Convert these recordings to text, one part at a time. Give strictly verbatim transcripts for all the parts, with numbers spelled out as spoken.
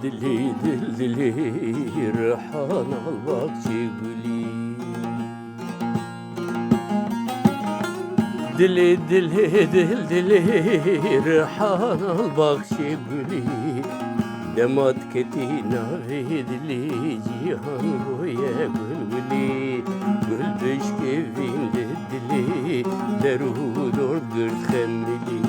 Dilê dil dilê, rihan al baxçê gulî. Dilê dilê dil dilê, rihan al baxçê gulî. Dema diketî navê dilê, cîhan bûye gulgulî. Gul bişkevîn li dilê, der û dor girt xemilî.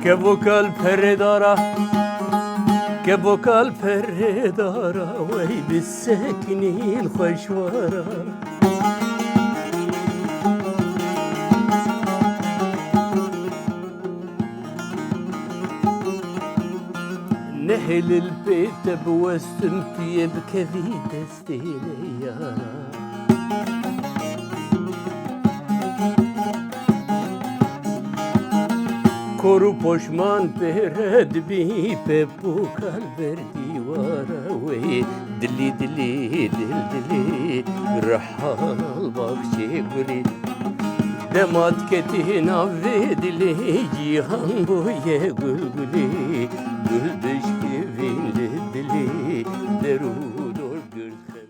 Kevo kal perê dara, kevo kal perê dara, wey bisekinîn xweşwara. Nehêlil pê te biwestim, tu yê bikevî destê neyara. Kor û poşman pê re dibî, pepûka li ber dîwara wê. Dilî dilî dil dilî, rihan al baxçê gulî. Dema diketî navê dilê, cîhan bûye gulgulî. Gul bişkevîn li dilê, der û dor girt xem.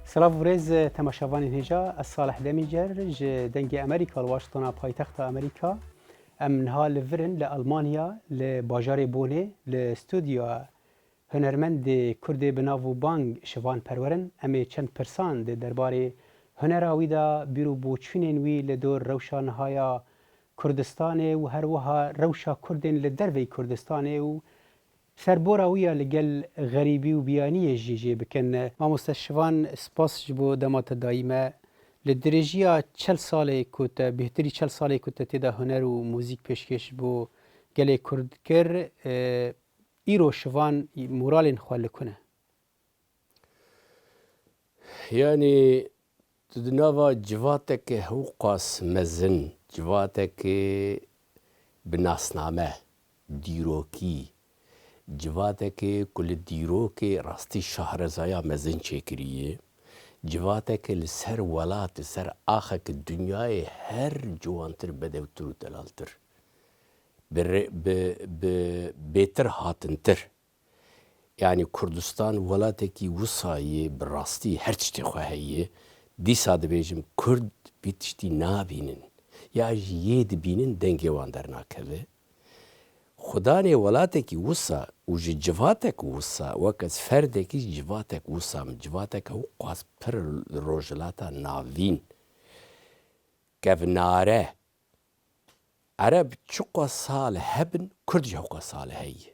Silav û rêz temaşevanên hêja, ez Salih Demîcer ji Dengê Amerîka li Washingtona paytexta Amerîka. Em niha li vir in li Almanya, li bajarê Bonê, li studyoya hunermendê Kurdê bi nav û bang Şivan Perwer in. Em ê çend pirsan di derbarê hunera wî de, bîr û boçûnên wî li dor rewşa niha ya Kurdistanê û her wiha rewşa Kurdên li derveyî Kurdistanê û serbora wî ya li gel xerîbî û biyaniyê jî jê bikin. Mamoste Şivan, spas ji bo dema te dayî me. Li dirêjiya çel salê ku te, bêhtirî çel salê ku te tê de huner û muzîk pêşkêş bo gelê Kurd kir, e, îro Şivan moralên xwe li ku ne? Yanî, tu di nava civateke hewqas mezin, civateke bi nasname, dîrokî, civateke ku li dîrokê rastî şahrezaya mezin çêkiriye, civateke li ser welat, li ser axeke dinyayê her ciwantir, bedewtir û delaltir, bi rê-, bi, bi bêtir hatintir. Yanî Kurdistan welatekî wisa yê bi rastî her tiştê xwe heye. Dîsa dibêjim Kurd vî tiştî nabînin. Ya jî yê dibînin dengê wan dernakeve. Xudanê welatekî wisa û ji civatek wisa, wek ez ferdekî ji civatek wisa, min civatek ew qas pir li Rojhilata Navîn. Kevnare. Ereb çiqas sal hebin, Kurd jî hewqas sal heye.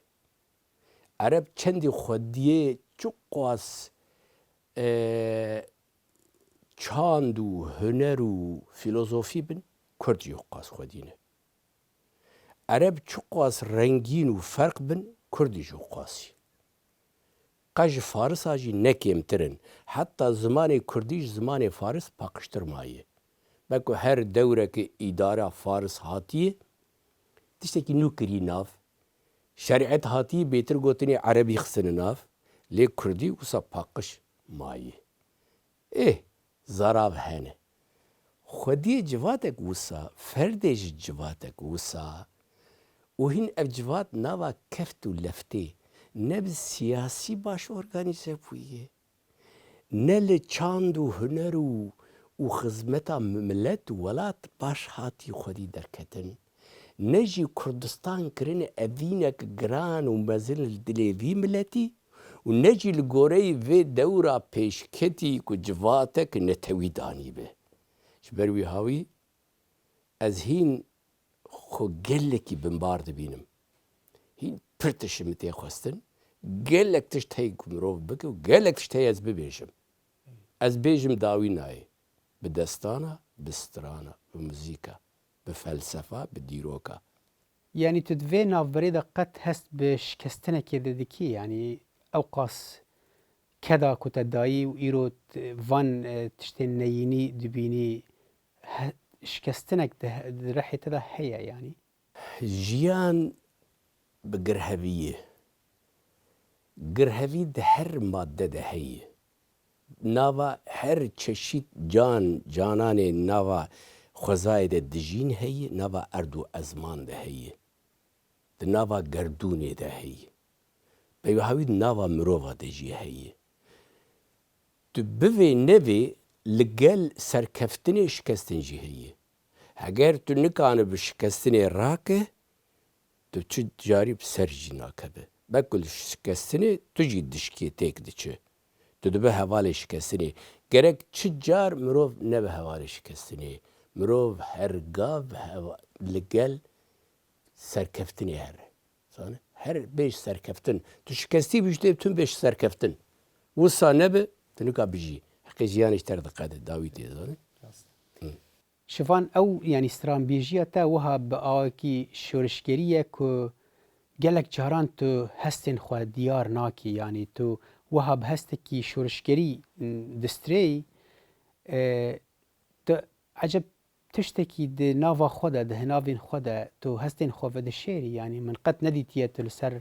Ereb çendî xwediyê çiqas, e, çand û huner û filozofî bin, Kurd jî hewqas xwedî ne. Ereb çiqas rengîn û ferq bin, Kurdî jî hewqas jî. Qe ji Farisa jî ne kêmtir in. Heta zimanê Kurdî ji zimanê Faris paqijtir maye. Be ku her dewreke îdara Faris hatiye, tiştekî nû kirî nav. Şerîet hatiye, bêtir gotinê Erebî xistine nav, lê Kurdî wisa paqij maye. Ê, zarav hene. Xwediyê civatek wisa, ferdê ji civatek wisa û hîn ev civat nava keft û leftê ne bi siyasî baş organîze bûye, ne li çand û huner û, û xizmeta milet û welat baş hatî xwedî derketin, ne jî Kurdistan kirine evînek giran û mezin li dilê vî miletî û ne jî li goreyî vê dewra pêşketî ku civatek netewî danîbe. Ji ber wî hawî ez hîn xwe gelekî binbar dibînim. Hîn pir tişt ji min tê xwestin. Gelek tişt heye ku mirov bike û gelek tişt heye ez bibêjim. Ez bêjim dawî nayê. Bi destana, bi strana, bi muzîka, bi felsefa, bi dîroka. Yanî tu di vê navberê de qet hest bi şikestinekê de dikî? Yanî ewqas keda ku te dayî û îro t-, van, e, tiştên neyînî dibînî, he-, şikestinek di, di rihê te de heye yanî? Jiyan bi girhevî ye. Girhevî di her madde de heye. Nava her çeşît can, cananê nava xwezayê de dijîn heye, nava erd û ezman de heye. Di nava gerdûnê de heye. Peyva hewî di nava mirova de jî heye. Tu bivê nevê li gel serkeftinê şikestin jî heye. Heger tu nikane bi şikestinê rake, tu çi carî bi ser jî nakeve. Be ku li şikestinê tu jî dişkê têk diçe. Tu dibe hevalê şikestinê. Gerek çi car mirov nebe hevalê şikestinê. Mirov her gav heva-, li gel serkeftinê here. Zane? Her bêj serkeftin. Tu şikestî bî, tu bêj serkeftin. Wisa nebe, tu nika bijî. Heqê jiyanê ji te re diqede, dawî tê, zane? Rast. Hı. Şivan, ew, yanî stranbêjiya te wiha bi awekî şorişgerî ye ku gelek caran tu hestên xwe diyar nakî, yanî tu wiha bi hestekî şorişgerî, m, distreyî, e, tu eceb tiştekî di nava xwe de, di hinavên xwe de tu hestên xwe vedişêrî, yanî min qet nedîtiye tu li ser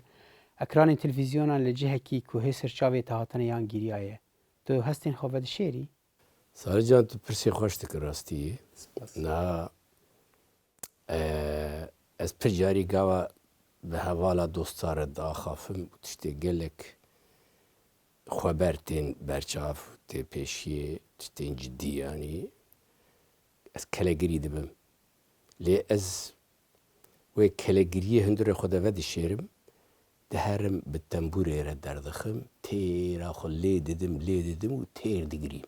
ekranên televîzyonan li cihekî ku hê ser çavê te hatine yan giriyaye. Tu hestên xwe vedişêrî? Sarican, tu pirsê xweş dikir rastî. Spas. Na, e, ez pir carî gava bi hevala dosta re diaxafim û tiştê gelek xweber tên berçav, tê pêşiyê, tiştên cidî yanî. Ez kelegirî dibim. Lê ez wê kelegiriyê hundirê xwe de vedişêrim, diherim bi tembûrê re derdixim, têra xwe lê didim, lê didim û têr digirîm.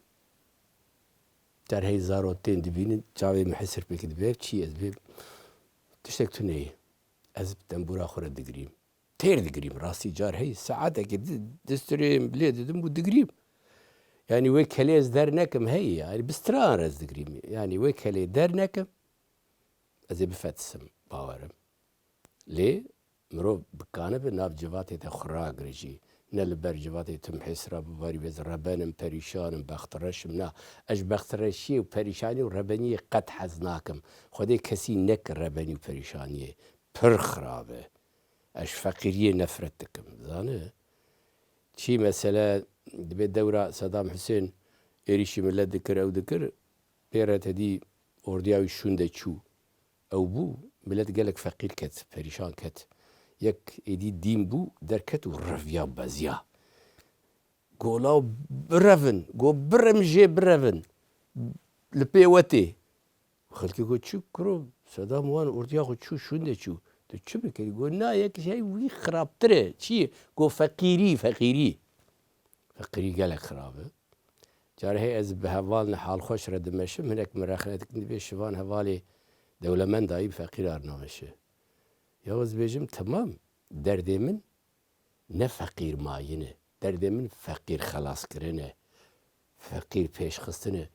Carhey zarok tên dibînin, çavê min hesir pêk dibe, çi ez bêm? Tiştek tune ye. Ez bi tembûra xwe re digirîm. Têr digirîm, rastî car heyî, saetekê di-, distirêm, lê didim û digirîm. Yanî wê kelê ez dernekim heyî, yanî bi stran re ez digirîm. Yanî wê kelê dernekim, ez ê bifetisim, bawerim. Lê mirov bikanibe nav civatê de xwe ragire jî. Ne li ber civatê tim hêsra bivarî, ez reben im, perîşan im, bextreş im. Na, ez ji bextreşiyê û perîşanî û rebeniyê qet hez nakim. Xwedê kesî nekir rebenî û perîşaniyê. Pir xirab e. Ez ji feqîriyê nefret dikim. Zane? Çi mesele dibe dewra Sedam Husên êrîşî milet dikir, ew dikir, pê re tedî ordiya wî şûnde çû. Ew bû, milet gelek feqîr ket, perîşan ket. Yek êdî dîn bû, derket û reviya beziya. Go law birevin, go birim jê birevin. Li pê we tê. Xelkê got, çi kuro, Sedam wan ordiya xwe çû, şûnde çû. Tu çi bikerî? Got, na, yek şey wî xirabtir e. Çi? Got, feqîrî, feqîrî. Feqîrî gelek xirab e. Carê hê ez bi hevalin halxweş re dimeşim, hinek min rexne dikin, dibê Şivan hevalê dewlemendayî, bi feqîra re nameşe. Ya ez dibêjim, temam, derdê min ne feqîr mayîn e. Derdê min feqîr xelaskirin e. Feqîr pêşxistin e.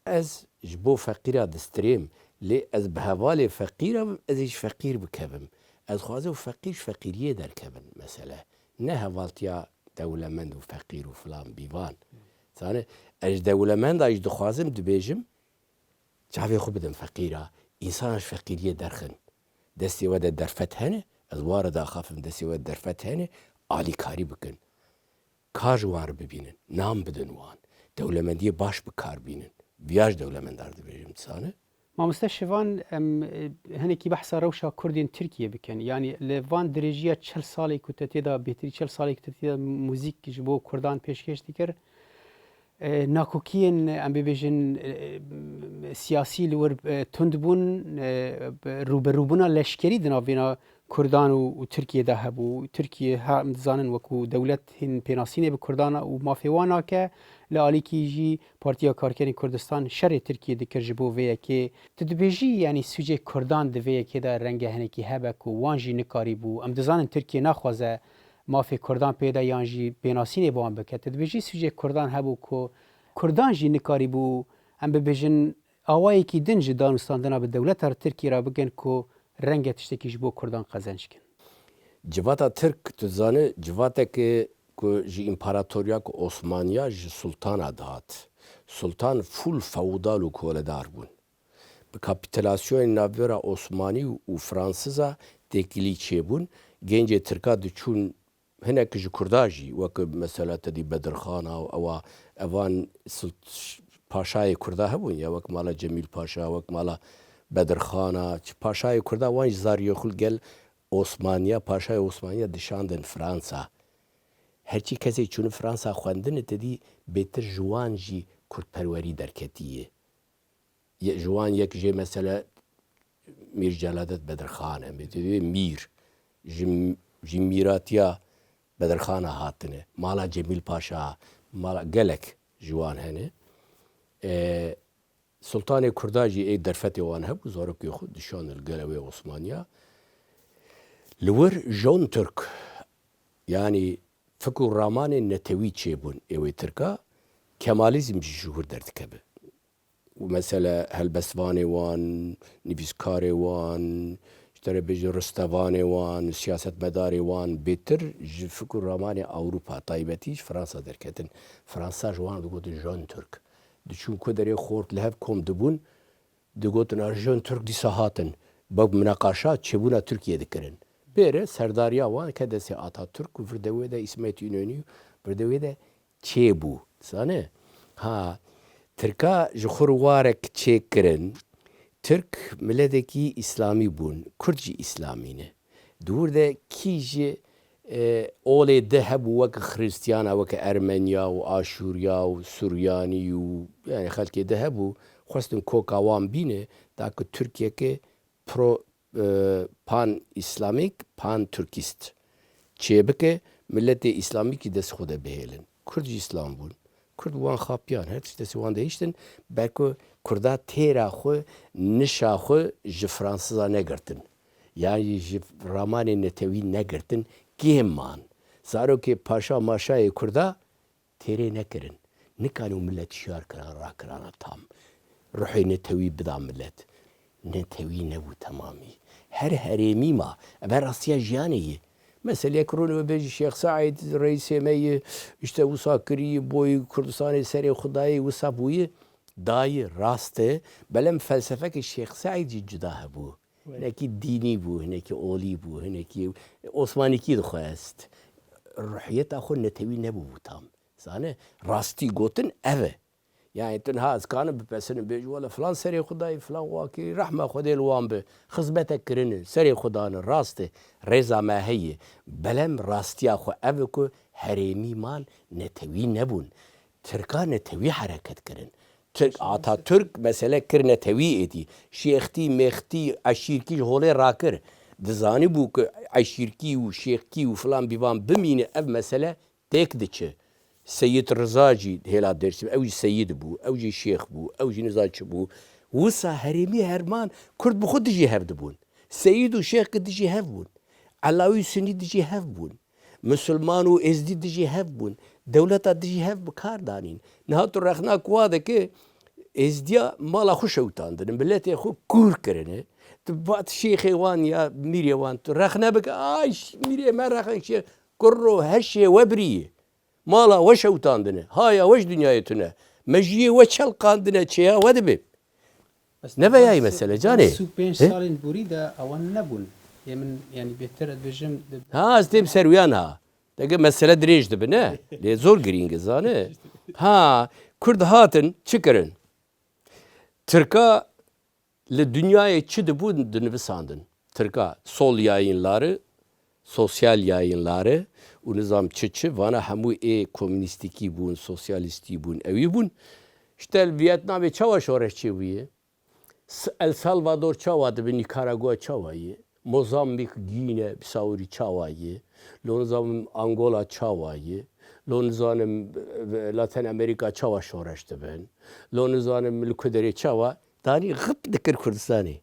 Ez ji bo feqîra distirêm, lê ez bi hevalê feqîra bim, ez ê ji feqîr bikevim. Ez dixwazim feqîr ji feqîriyê derkevin, mesele. Ne hevaltiya dewlemend û feqîr û filan bîvan. Zane, ez ji dewlemenda jî dixwazim, dibêjim, çavê xwe bidin feqîra, însana ji feqîriyê derxin. Destê we de derfet hene, ez wa re daxafim, destê we de derfet hene, alîkarî bikin. Kar ji wan re bibînin, nan bidin wan. Dewlemendiyê baş bi kar bînin. Viya ji dewlemendar dibêjim, dizane? Mamoste Şivan, em, e, hinekî behsa rewşa Kurdên Tirkiyê bikin. Yanî li van dirêjiya çil salê ku te tê de, bêtirî çil salê ku te tê de muzîk ji bo Kurdan pêşkêş dikir, e, nakokiyên, em bibêjin, e, siyasî li wir, e, tund bûn, e, rûberûbûna leşkerî di navbêna Kurdan û, û Tirkiyê de hebû. Tirkiye, ha, em dizanin, wekû dewlet hîn pênasînê bi Kurdan û mafê wan nake. Li alîkî jî Partiya Karkerên Kurdistan şerê Tirkiyê dikir ji bo vê yekê. Tu dibêjî, yanî sûcê Kurdan di vê yekê de renge hinekî hebe ku wan jî nikarîbû. Em dizanin Tirkiye naxwaze mafê Kurdan pê de yan jî pênasînê bi wan bike. Tu dibêjî sûcê Kurdan hebû ku Kurdan jî nikarîbû, em bibêjin, awayekî din ji danûstandina bi dewleta Tirkiyê re bikin ku renge tiştekî ji bo Kurdan qezenc kin. Civata Tirk, tu dizane, civateke ku ji împaratoriyek Osmaniya, ji sultana dihat. Sultan fûl feodal û koledar bûn. kapîtulasyonên navbera Osmanî û Fransiza têkilî çêbûn. Gencê Tirka diçûn hinek ji Kurda jî, wek mesela te dî Bedirxana û ewa, evan sil-, paşayê Kurda hebûn ya, wek mala Cemîl Paşa, wek mala Bedirxana, çi paşayê Kurda wan jî zariyê xwe li gel Osmaniya, paşayê Osmaniya dişandin Fransa. Herçî kesê çûne Fransa xwendine, te dî bêtir ji wan jî kurdperwerî derketiye. Ye-, ji wan yek jê mesela Mîr Celadet Bedirxan e, me te dê Mîr, ji, ji mîratiya Bedirxana hatine, mala Cemîl Paşa, mala gelek ji wan hene. E, Sultanê Kurda jî ê derfetê wan hebû, zarokê xwe dişanê li gel ew ê Osmaniya. Li wir Jon Türk, yanî fikr û ramanên netewî çêbûn ê wê Tirka, Kemalizm jî ji wir derdikeve. Û mesele helbestvanê wan, nivîskarê wan, ji te re bêjin ristevanê wan, siyasetmedarê wan bêtir ji fikr û ramanê Ewropa, taybetî ji Fransa derketin. Fransa ji wan digotin Jon Türk. Diçûn ku derê xort li hev kom dibûn, digotin, "A Jon Türk dîsa hatin." Bab mineqaşa çêbûna Tirkiye dikirin. Pêre serdariya wan ke destê Atatürk û vir de wê de Îsmet Înönü, vir de wê de çêbû. Zane? Ha, Tirka ji xwe re warek çêkirin. Tirk miletekî îslamî bûn. Kurd jî îslamî ne. Di wir de kî ji, e, olê di hebû weke Xrîstiyana, weke Ermeniya û Aşûriya û Suryanî û, yani, xelkê di hebû, xwestin koka wan bîne, da ku Tirkiyeke pro, e, pan-îslamîk, pan-tirkîst çêbike, miletê îslamîkî dest xwe de bihêlin. Kurd jî îslam bûn. Kurd wan xapiyan, her tişt destê wan de hiştin, belku Kurda têra xwe, nişa xwe ji Fransiza negirtin. Yan jî ji ramanê netewî negirtin, kêm man. Zarokê paşa maşayê Kurda têrê nekirin. Nikanî û milet şiyar kiran, rakirana tam. Ruhê netewî bida milet. Netewî nebû temamî. Her herêmî ma. Ev rastiya jiyanê ye. Meseleyek rûnê we bêjî Şêx Seîd reîsê me ye, işte wisa kirî, boyî Kurdistanê serê xwe dayê, wisa bûyî, dayî, rast e. Belem felsefeke Şêx Seîd jî cuda hebû. Wê. Hinekî dînî bû, hinekî olî bû, hinekî osmanîkî dixwest. Ruhiyeta xwe netewî nebûbû tam. Zane, rastî gotin ev e. Yani tu niha ez kanim bipesinim, bêjî wele filan serê xwe dayî, filan wakî, rehma Xwedê li wan bi. Xizmetek kirine, serê xwe dane, rast e. Rêza me heye. Belem rastiya xwe ev e ku herêmî man netewî nebûn. Tirka netewî hereket kirin. Tirk, Atatürk mesele kir netewî êdî. Şêxtî, mêxtî, eşîrkî ji holê rakir. Dizanîbû ku eşîrkî û şêxkî û filan bîvan bimîne, ev mesele têk diçe. Seyîd Riza jî hêla Dêrsim, ew jî seyîd bû, ew jî şêx bû, ew jî niza çi bû. Wisa herêmî herman Kurd bi xwe dijî hev dibûn. Seyîd û şêx ki dijî hev bûn. Elawî û Sunî dijî hev bûn. Misilman û Êzdî dijî hev bûn. Dewleta dijî hev bi kar danîn. Niha tu rexna kuwa dike, Êzdiya mala xwe şewitandine, miletê xwe kûr kirine. Tu vat şêxê wan ya mîrê wan, tu rexne bike, ay ş-, mîrê me rexek şê, kurro heşê we birî. Mala we şewitandine, haya we ji dinyayê tune. Mejiyê we çelqandine, çêya we dibe. Bes Ne veyayî bes, mesele, bes canê? Sî û pênc He? salên borî de ewan nebûn. Yê min, yanî bêhtir ez dibêjim, di Ha, ez têm ser wiyan ha. Dege mesele dirêj dibe, ne? Lê zor girîng e, zane? Ha, Kurd hatin, çi kirin? Tirka li dinyayê çi dibû, dinivisandin. Tirka sol yayınları, sosyal yayınları û nizam çi çi, vana hemû ê komünîstîkî bûn, sosyalîstî bûn, ewî bûn. Îşte li Vietnamê çawa şoreş çêbûye? S-, El Salvador çawa dibe, Nikaragua çawa ye? Mozambik, Gîne, Bisawirî çawa ye? Lo nizanim Angola çawa ye? Lo nizanim, e, Latin Amerika çawa şoreş dibin? Lo nizanim li ku derê çawa? Danî xip dikir Kurdistanê.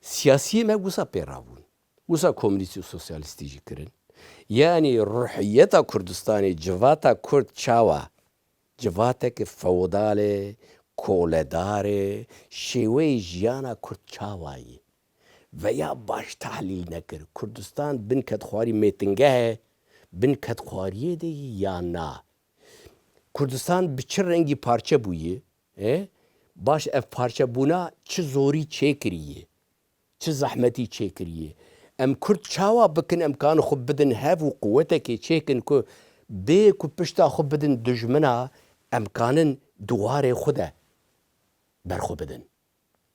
Siyasiyê me wisa pê rabûn. Wisa komünîst û sosyalîstî jî kirin. Yanî ruhiyeta Kurdistanê, civata Kurd çawa? Civateke feodal e, koledar e, şêweyê jiyana Kurd çawa ye? Veya baş tehlîl nekir. Kurdistan bin kedxwarî mêtingeh e, bin kedxwariyê de ye ya na? Kurdistan bi çi rengî parçe bûye? E? Baş, ev parçebûna çi zorî çêkiriye, çi zehmetî çêkiriye. Em Kurd çawa bikin, em kanin xwe bidin hev û quwetekê çêkin ku bê ku pişta xwe bidin dijmina, em kanin di warê xwe de berxwe bidin.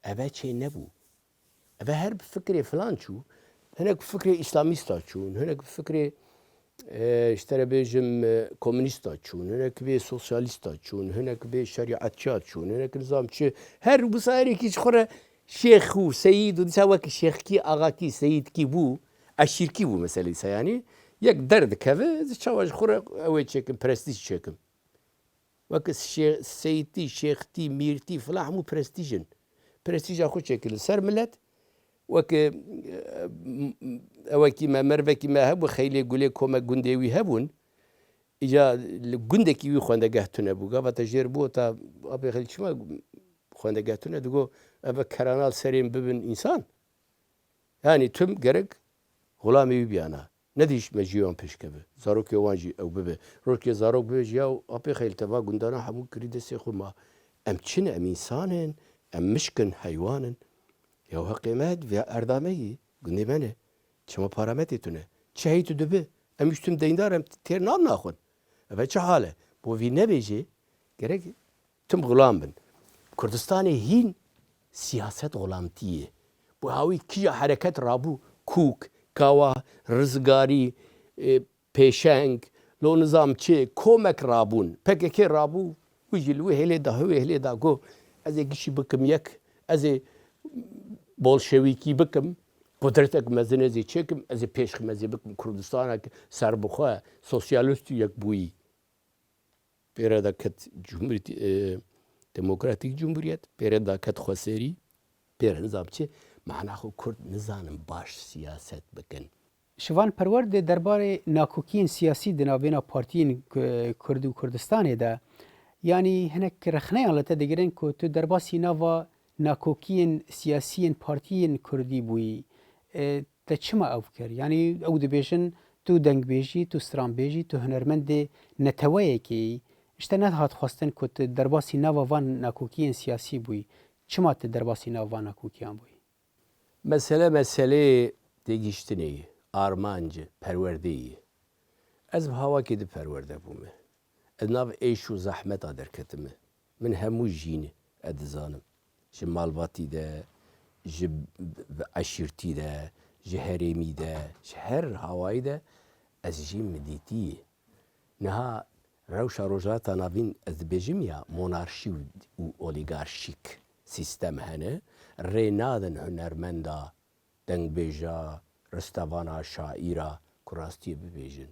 Eve çê nebû. Eve her bi fikrê filan çû. Hinek bi fikrê îslamîsta çûn, hinek bi fikrê, e, ji te re bêjim, e, komînîsta çûn, hinek bê sosyalîsta çûn, hinek bê şerîetçiya çûn, hinek nizam çi. Her wisa herêkî ji xwe re şêx û seyîd û dîsa wekî şêxkî, axakî, seyîdkî bû, eşîrkî bû meselê dîsa yanî. Yek derdikeve, çawa ji xwe re ew ê çêkim, prestîj çêkim. Wek şê-, seyîtî, şêxtî, mîrtî, filan hemû prestîj in. Prestîja xwe çêkir li ser milet. Wek, e, ewekî me, mervekî me hebû, xeylê gulê komek gundê wî hebûn. Îca li gundekî wî xwendegeh tune bû. Gava te jêr bû, ta apê xelî çima xwendegeh tune? Digo, eve kerana li serê min bibin însan. Yanî tim gerek xulamê wî biyana. Nedî ji me jî wan pêşkeve. Zarokê wan jî ew bibe. Rojkê zarok bibe jî, ya apê xeyl te va gundana hemû kirî destê xwe ma. Em çi ne? Em însan in, em mişk in, heywan in. Ya heqê me, vê erda me yî, gundê me ne. Çima parametrê tune? Çi heyî tu dibi? Em ji tim deyndar, em têr nan naxwin. Eve çi hal e? Bo vî nebêjê, gerek tim xulam bin. Kurdistanê hîn siyaset xulamtî ye. Bo hawî kîja hereket rabû, kûk, kawa, rizgarî, e, pêşeng, lo nizam çi, komek rabûn. P K K rabû, wî jî li wê hêlê da, wê hêlê da got, ez ê gişî bikim yek, ez ê bolşewîkî bikim, qudretek mezin ez ê çêkim, ez ê pêşximezê bikim Kurdistanek serbixwe, sosyalist û yekbûyî. Pê re de ket cumhuriyet, e, demokratîk cumhuriyet, pê re de ket xweserî, pê re nizam çi, mana xwe Kurd nizanin baş siyaset bikin. Şivan Perwer, di derbarê nakokiyên siyasî di navbêna partiyên Ku-, Kurd û Kurdistanê de, yanî hinek rexneyan li te digirin ku tu derbasî nava nakokiyên siyasî yên partiyên Kurdî bûyî. E, Te çima ew kir? Yanî ew dibêjin, tu dengbêj î, tu stranbêj î, tu hunermendê neteweyekê yî. Ji te nedihat xwestin ku tu derbasî nava van nakokiyên siyasî bûyî. Çima tu derbasî nava van nakokiyan bûyî? Mesele meseleyê têgihiştinê ye, armanc e, perwerdeyê ye. Ez bi hawakê di perwerde bûme. Ez nav êş û zehmeta derketime. Min hemû jîn e, ez dizanim. Ji malbatî de, ji b-, b-, eşîrtî de, ji herêmî de, ji her hawayî de ez jî min dîtî. Niha rewşa Rojhilata Navîn, ez dibêjim ya monarşî û, û olîgarşîk sîstem hene, rê nadin hunermenda, dengbêja, ristevana, şaîra ku rastiyê bibêjin.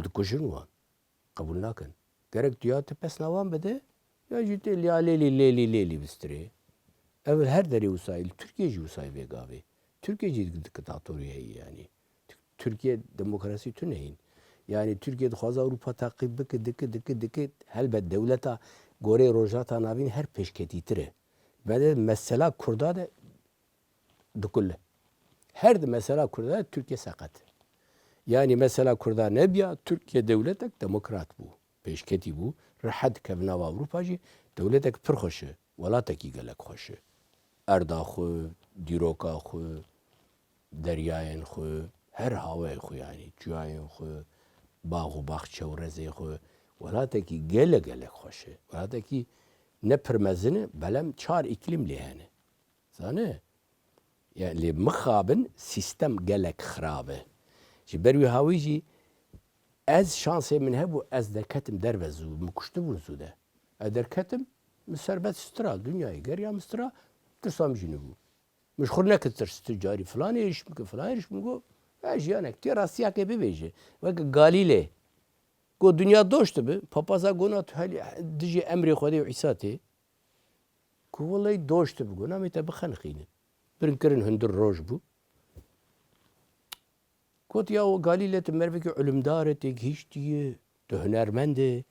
Dikujin wan. Qebûl nakin. Gerek tu ya tu pesna wan bide, ya jî tê lêlî lêlî lêlî bistirê. Ev li her derê wisa ye, li Tirkiyê jî wisa ye vê gavê. Tirkiye jî diktatorî heye yanî. Tirkiye demokrasî tune hîn. Yanî Tirkiye dixwaze Ewropa teqîb bike, dike, dike, dike. Helbet dewleta goreyê Rojhilata Navîn her pêşketîtir e. Ve de mesela Kurda de dikule. Her di mesela Kurda de Tirkiye seqet. Yanî mesela Kurda nebiya, Tirkiye dewletek demokrat bû. Pêşketî bû. Rehet kevin nava Ewropa jî dewletek pir xweş e. Welatekî gelek xweş e. Erda xwe, dîroka xwe, deryayên xwe, her hawayê xwe yanî, çiyayên xwe, bax û baxçe û rezê xwe, welatekî gelek gelek xweş e. Welatekî ne pir mezin e, belem çar îklîm lê hene. Zane? Ya lê mixabin sîstem gelek xirab e. Ji ber wî hawî jî ez şansê min hebû, ez derketim derve zû, min kuştibûn zû de. Ez derketim, min serbet stira, dinyayê geriya min stira, tirsa min jî nebû. Min ji xwe nekir tirs, tu carî filan êriş bike, filan êriş bike, got, "E, jiyanek, tu yê rastiyakê bibêje." Weke Galîlê. Got, "Dinya doş dibe." Papaza got, "Na, tu helî dijî emrê Xwedê û Îsa tê." Ku welay doş dibe. Got, "Na, mê te bixeniqîne." Birin kirin hundir roj bû. Got, "Ya o Galîlê, tu mervekî ilimdar e, têgihiştî ye, tu hunermend e.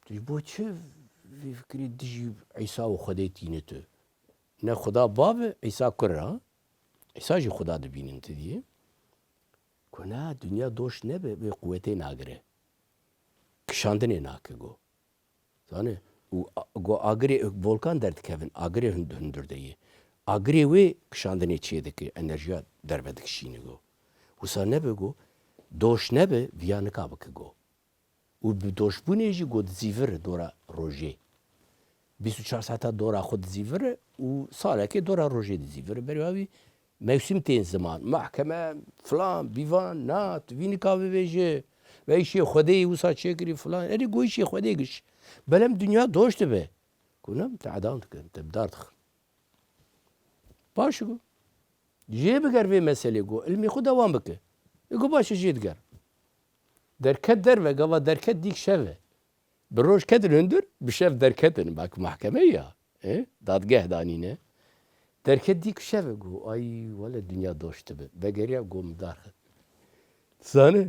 Tu ji bo çi vê fikirê dijî Îsa û Xwedê tîne tu?" Ne Xuda bav e, Îsa kur e. Îsa jî Xuda dibînin tu diyê. Ku na, dinya doş nebe, vê quwetê nagire. Kişandinê nake go. Zanî, Û a-, go agirê volkan derdikevin, agirê hund-, hundir de yê. Agirê wê kişandinê çê dike, enerjiya derve dikişîne go. Wisa nebe go, doş nebe, viya nika bike go. Û bi doşbûnê jî go dizîvire dora rojê. Bîst û çar saeta dora xwe dizîvire û salekê dora rojê dizîvire. Berî wî mewsim tên ziman, mahkeme, filan, bîvan, na, tu vî nika bibêje. Ve îşê Xwedê yê wisa çêkirî filan. Erê go îşê Xwedê giş. Belem dinya doş dibe. Ku ne, te edam dikin, te bi dar dixin. Baş e go. Jê biger vê meselê go. Ilmê xwe dewam bike. E go baş e jê diger. Derket derve, gava derket dîk şev e. Bi roj ketin hundir, bi şev derketin. Bak mahkeme ya. E? Dadgeh danîne. Derket dîk şev e go. Ay, wele dinya doş dibe. Vegeriya go min dar xist. Zane?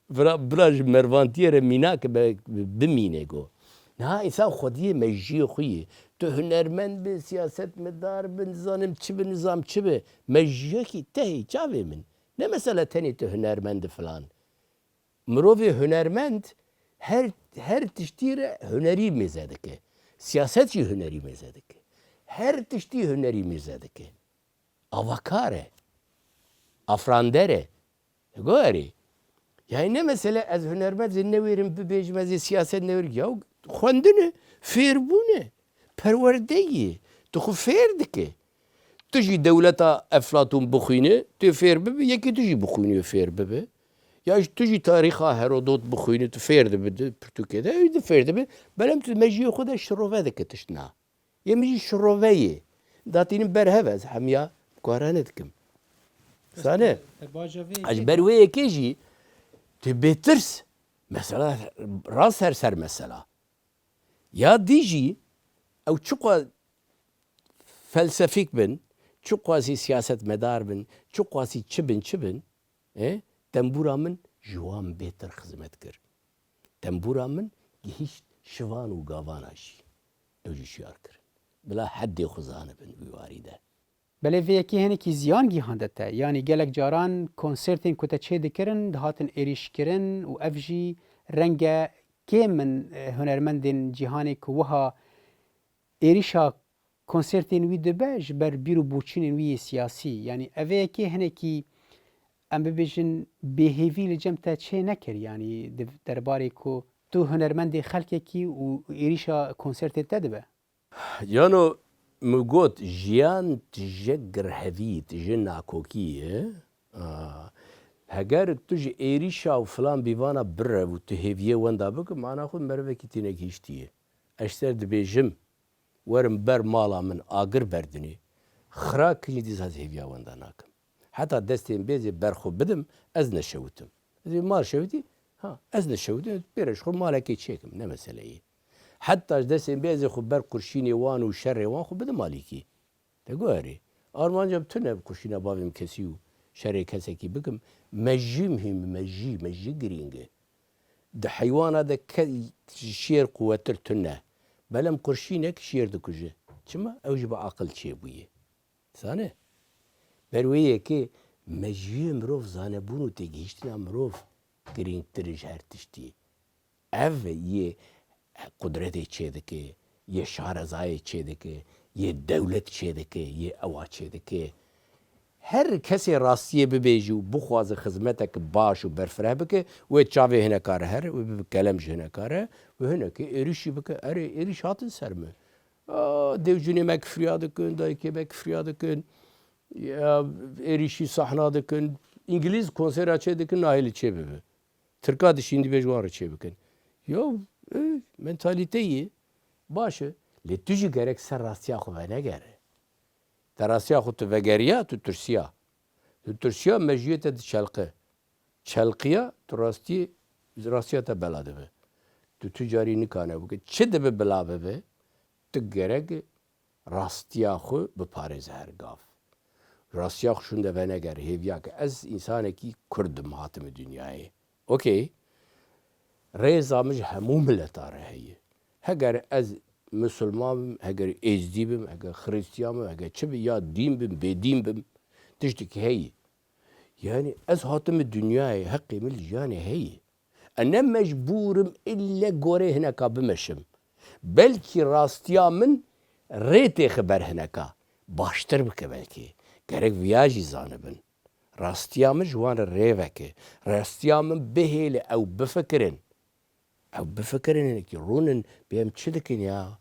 Bira, bira ji mervantiyê re mînak be, bimîne go. Niha însan xwediyê mejiyê xwe yê. Tu hunermend bi, siyasetmedar bi, nizanim çi bi, nizam çi bi. Mejiyekî tehê çavê min. Ne mesela tenê tu hunermend filan. Mirovê hunermend her, her tiştî re hunerî mêze dike. Siyaset jî hunerî mêze dike. Her tiştî hunerî mêze dike. Avakar e. Afrander e. Gorî. Yani ne mesele ez hunermend zê newêrim bibêjim, ez ê siyaset newêrim. Ya xwendin e, fêrbûn e, perwerde yê. Tu xwe fêr dike. Tu jî dewleta Eflatûn bixwîne, tu fêr bibe, yekî tu jî bixwînî fêr bibe. Ya jî tu jî tarîxa Herodot bixwîne, tu fêr dibe di pirtûkê de, ew jî fêr dibe. Belem tu mejiyê xwe de şirove dike tiştna. Yê min jî şirove yê. Datînin ber hev ez hemiya guharane dikim. Sane. Te baca vê Ez yekê ber wê yekê jî tu bêtirs mesela rast her ser mesela. Ya dî jî ew çiqas felsefîk bin, çiqasî siyasetmedar bin, çiqasî çi bin, çi bin, e, tembûra min ji wan bêtir xizmet kir. Tembûra min gihîşt şivan û gavana jî. Ew jî şiyar kirin. Bila heddê xwe zanibin wî warî de. Belê vê yekê hinekî ziyan gihande te. Yanî gelek caran konsertên ku te çê dikirin, dihatin êrîşkirin û ev jî renge kêm in, e, hunermendên cîhanê ku wiha êrîşa konsertên wî dibe ji ber bîr û boçûnên wî yê siyasî. Yanî ev ê yekê hinekî, em bibêjin, bêhêvî li cem te çê nekir. Yanî di derbarê ku tu hunermendê xelkekî û êrîşa konsertê te dibe. Yano min got, jiyan tije girhevî, tije nakokî ye. A, heger tu ji êrîşa û filan bîvana birev û tu hêviyê wenda bike, mana xwe merivekî têne gihîştiye. Ez ji te dibêjim, werin ber mala min agir berdinê, xira kirî dîsa ez hêviya wenda nakim. Heta destên bêzê ber xwe bidim, ez neşewitim. Ez ê mal şewitî, ha, ez neşewitim, pêre ji xwe malekê çêkim, ne meseleyê. Heta ji destên bêzê xwe ber qurşînê wan û şerê wan xwe bidim alîkî. Te guherî. Armanca bi tune bi qurşîna bavê min kesî û şerê kesekî bikim. Mejî muhîm, mejî, mejî girîng e. Di heywana de ke-, şêr quwetir tune. Belem qurşînek şêr dikuje. Çima? Ew jî bi aqil çêbûye. Zane? Ber wê yekê mejiyê mirov, zanebûn û têgihîştina mirov girîngtir e ji her tiştî. Ev yê qudretê çêdike, yê şarezayê çêdike, yê dewlet çêdike, yê ewa çêdike. Her kesê rastiyê bibêje û bixwaze xizmeteke baş û berfireh bike, wê çavê hinekar here, wê bibe kelem ji hinekar re, wê hinekê êrîşî bike. Erê, êrîş hatin ser me. A, dêvcûnê me kifriya dikin, dayikê me kifriya dikin. Ya, êrîşî sahna dikin. Îngilîz konsera çê dikin, nahêlî çê bibe. Tirka dişîn dibê ji wan re çê bikin. Ya, e, mentalîte yê. Baş e. Lê tu jî gerek ser rastiya xwe venegere. Te rastiya xwe tu vegeriya, tu tirsiya. Tu tirsiya, mejiyê te diçelqe. Çelqiya, tu rastiyê, rastiya te bela dibe. Tu tu carî nikane bike. Çi dibe bila bibe? Tu gerek rastiya xwe biparêze her gav. Rastiya xwe şûnde veneger, hêviya ke ez însanekî Kurd im, hatime dinyayê. Okey. Rêza min ji hemû mileta re heye. Heger ez misilman bim, heger êzdî bim, heger xiristiyan bim, heger çi bim, ya dîn bim, bêdîn bim, tiştekî heye. Yani ez hatime dinyayê, heqê min li jiyanê heye. Ez ne mecbûr im ille gorê hineka bimeşim. Belkî rastiya min rê têxe ber hineka. Baştir bike belkî. Gerek viya jî zanibin. Rastiya min ji wan re rê veke. Rastiya min bihêle ew bifikirin. Ew bifikirin hinekî rûnin bê em çi dikin ya?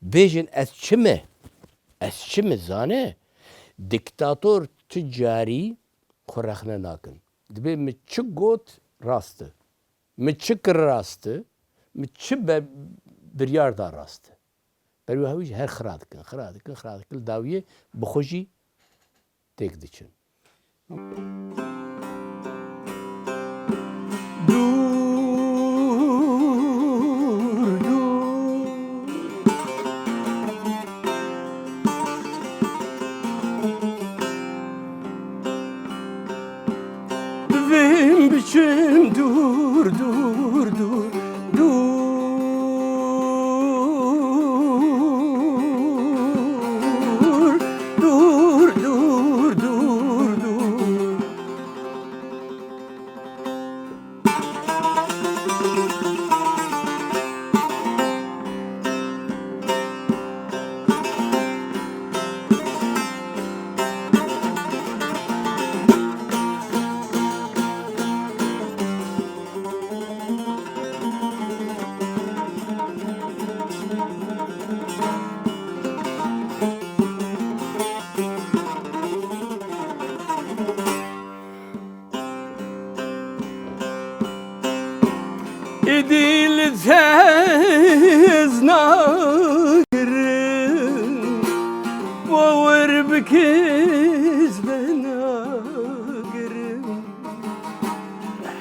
Bêjin ez çi me? Ez çi me zane? Diktator tu carî xwe rexne nakin. Dibê min çi got rast e. Min çi kir rast e. Min çi be biryar da rast e. Ber wî hewî jî her xira dikin, xira dikin, xira dikin. Li dawiyê bi xwe jî têk diçin. Dûr, dûr. Divêm biçim dûr, dûr, dûr, dûr. Dûr, dûr, dûr, dûr, dûr. Îdî li te ez nagirim, bawir bike ez venagirim.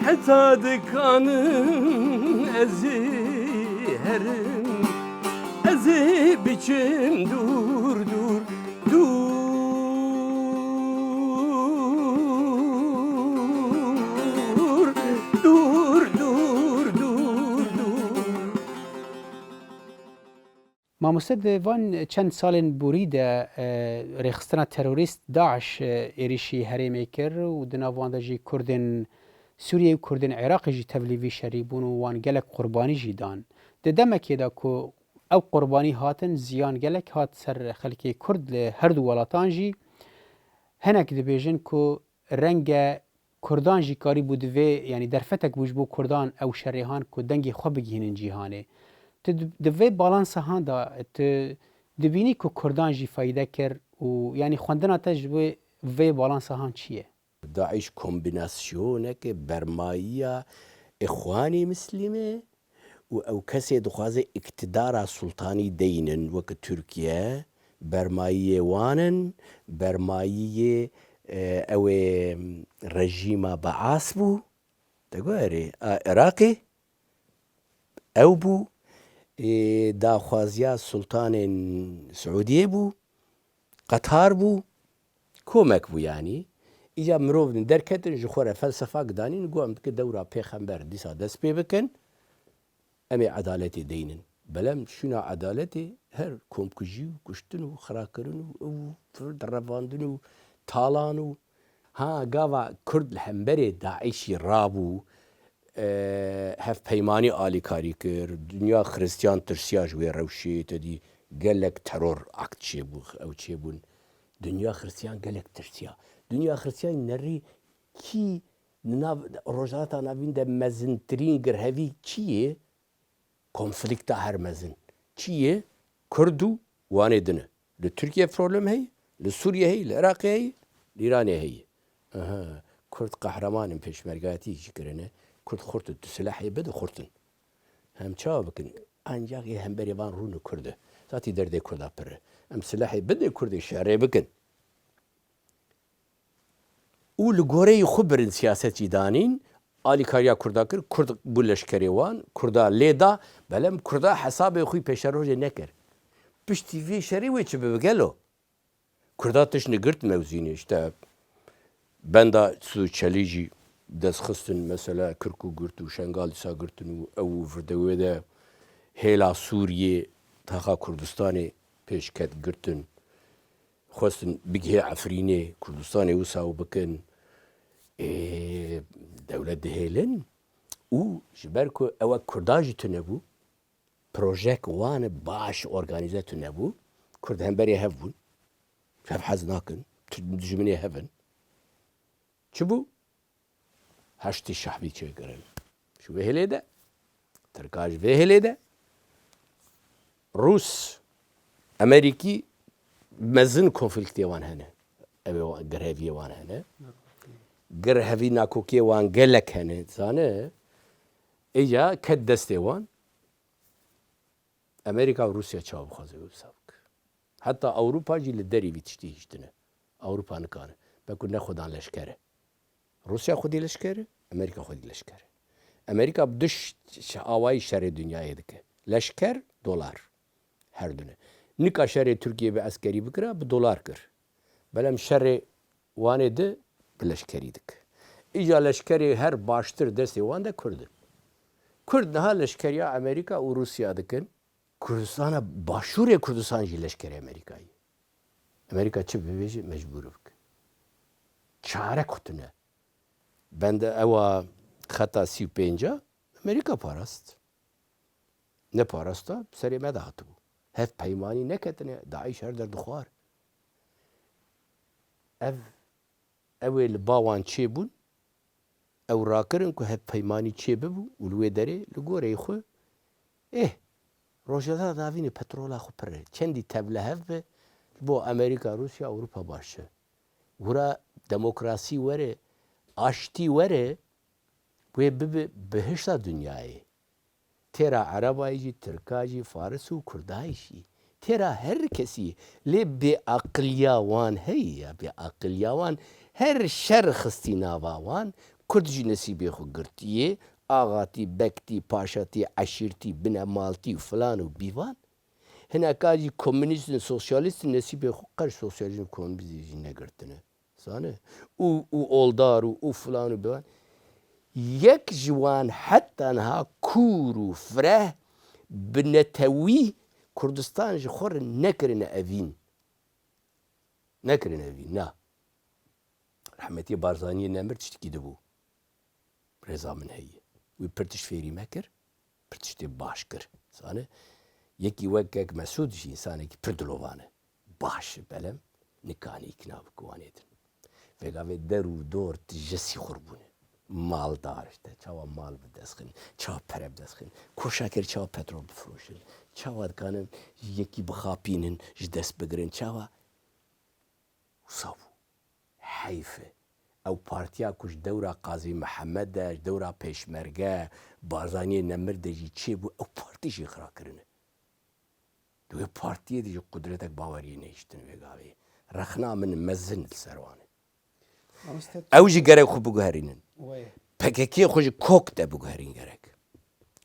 Heta dikanim ez ê herim, ez ê biçim dûr dûr, dûr, dûr, dûr, dûr, dûr. Mamoste, di van çend salên borî de, e, rêxistina terorîst DAIŞ, e, êrîşî herêmê kir û di nav wan de jî Kurdên Sûriyê û Kurdên Iraqê jî tevlî vî şerî bûn û wan gelek qurbanî jî dan. Di demekê de ku ew qurbanî hatin, ziyan gelek hat ser xelkê Kurd li her du welatan jî. Hinek dibêjin ku renge Kurdan jî karîbû di vê, yanî derfetek bû ji bo Kurdan ew şerê han ku dengê xwe bigihînin cîhanê. Tu di, di vê balansa han de tu dibînî ku Kurdan jî feyde kir û yanî xwendina te ji bo vê balansa han çi ye? DAIŞ kombînasyoneke bermayiya Îxwanî Mislîm e û ew kesê dixwaze îktidara sultanî deynin weke Tirkiye, bermayiyê wan in, bermayiyê, e, ew ê rejîma Beas bû. Te got erê, a Iraqê ew bû, ê, daxwaziya sultanên Siûdiyê bû, Qatar bû, komek bû yanî. Îca mirov din derketin, ji xwe re felsefak danîn, got em dike dewra pêxember dîsa dest pê bikin, em ê edaletê deynin. Belem şûna edaletê her komkujî û kuştin û xirakirin û ew û revandin û talan û Ha, gava Kurd li hemberê DAIŞî rabû, e, hevpeymanî alîkarî kir, dinya Xiristiyan tirsiya ji wê rewşê, te dî gelek teror akt çêbû, ew çêbûn. Dinya Xiristiyan gelek tirsiya. Dinya Xiristiyan nerî kî li nav Rojhilata Navîn de mezintirîn girhevî kî ye? Konflikta her mezin çi ye? Kurd û wanê din e. Li Tirkiye problem heye, li Sûriye heye, li Iraqê heye, li Îranê heye. Aha, Kurd qehreman in, pêşmergeyatî jî kirine. Kurd xurt in, tu silahê bide xurt in. Em çawa bikin? Ancak ê hemberê van rûne Kurd e. Zatî derdê Kurda pir e. Em silahê bidin Kurdê şerê bikin. Û li goreyê xwe birin siyaset jî danîn, alîkariya Kurda kir, Kurd bû leşkerê wan, Kurda lê da, belem Kurda hesabê xwe pêşerojê nekir. Piştî vê şerê wê çi bibe gelo? Kurda tişt nigirt mewzînê, işte benda Sû Çelî jî dest xistin, mesela Kirkûk girt û Şengal dîsa girtin û ew û virdewê de hêla Sûriyê, taxa Kurdistanê pêş ket girtin. Xwestin bigihê Efrînê, Kurdistanê wisa û bikin. Ê, dewlet dihêlin û ji ber ku ew wek Kurdan jî tune bû, projek wan baş organîze tune bû. Kurd hemberê hev bûn. Hev hez nakin. Tu dijminê hev in. Çi bû? Heştî şehbî çêkirin. Ji vê hêlê de, Tirka ji vê hêlê de, Rûs, Amerîkî mezin konfliktê wan hene. Ev ê wan, girheviyê wan hene. Girhevî nakokiyê wan gelek hene, zane. Êca ket destê wan. Amerîka û Rûsya çawa bixwaze wisa bike. Heta Ewropa jî li derî vî tiştî hiştine. Ewropa nikare. Be ku ne xwedan leşker e. Rûsya xwedî leşker e, Amerîka xwedî leşker e. Amerîka bi du ş-, ş-, awayî şerê dinyayê dike. Leşker, dolar. Her dune. Nika şerê Tirkiyê bi eskerî bikira, bi dolar kir. Belem şerê Wanê di bi leşkerî dike. Îca leşkerê her baştir destê wan de Kurd in. Kurd niha leşkeriya Amerîka û Rûsya dikin. Kurdistana Başûrê Kurdistan jî leşkerê Amerîkayê. Amerîka çi bibêje mecbûr bike. Çare xwe tune. Bende ewa xeta sî û pênc a Amerîka parast. Ne parasta, serê me de hatibû. Hevpeymanî neketine, DAIŞ her der dixwar. Ev, ew ê li ba wan çêbûn, ew rakirin ku hevpeymanî çêbibû û li wê derê li goreyê xwe, êh, Rojhilata Navînê petrola xwe pir e. Çendî tevlihev be, ji bo Amerîka, Rûsya, Ewropa baş e. Wira demokrasî were, aştî were, wê bibe bihişta dinyayê. Têra Erebayî jî, Tirka jî, Faris û Kurdayî jî. Têra her kesî. Lê bêaqiliya wan heye ya, bêaqiliya wan her şer xistî nava wan. Kurd jî nesîbê xwe girtiyê. Axatî, bektî, paşatî, eşîrtî, binemaltî û filan û bîvan. Hineka jî komunîst in, sosyalîst in, nesîbê xwe qet sosyalîzm, komunîzm jî negirtine. Zane? Û, û oldar û, û filan û biwan. Yek ji wan heta niha kûr û fireh bi netewî Kurdistan ji xwe re nekirine evîn. Nekirine evîn, na. Rehmetî Barzaniyê nemir tiştekî dibû. Rêza min heye. Wî pir tişt fêrî me kir, pir tiştê baş kir. Zane, yekî wek Kek Mesûd jî însanekî pir dilovan e. Baş e, belem nikanî îkna bike wan êdin. Vêga vê der û dor tije sîxur bûne. Maldar işte, çawa mal bi dest xin, çawa pere bi dest xin, koşa kir çawa petrol bifiroşin, çawa dikanin yekî bixapînin, ji dest bigirin, çawa Wisa bû. Heyf e. Ew partiya ku ji dewra Qazî Mihemed de, ji dewra Pêşmerge, Barzaniyê nemir de jî çêbû, ew partî jî xira kirine. Di wê partiyê de jî qudretek baweriyê nehiştin vê gavê. Rexna min mezin li ser wan e. Mamoste, ew jî gerek xwe biguherînin. Wê. P K K xwe ji kok de biguherîn gerek.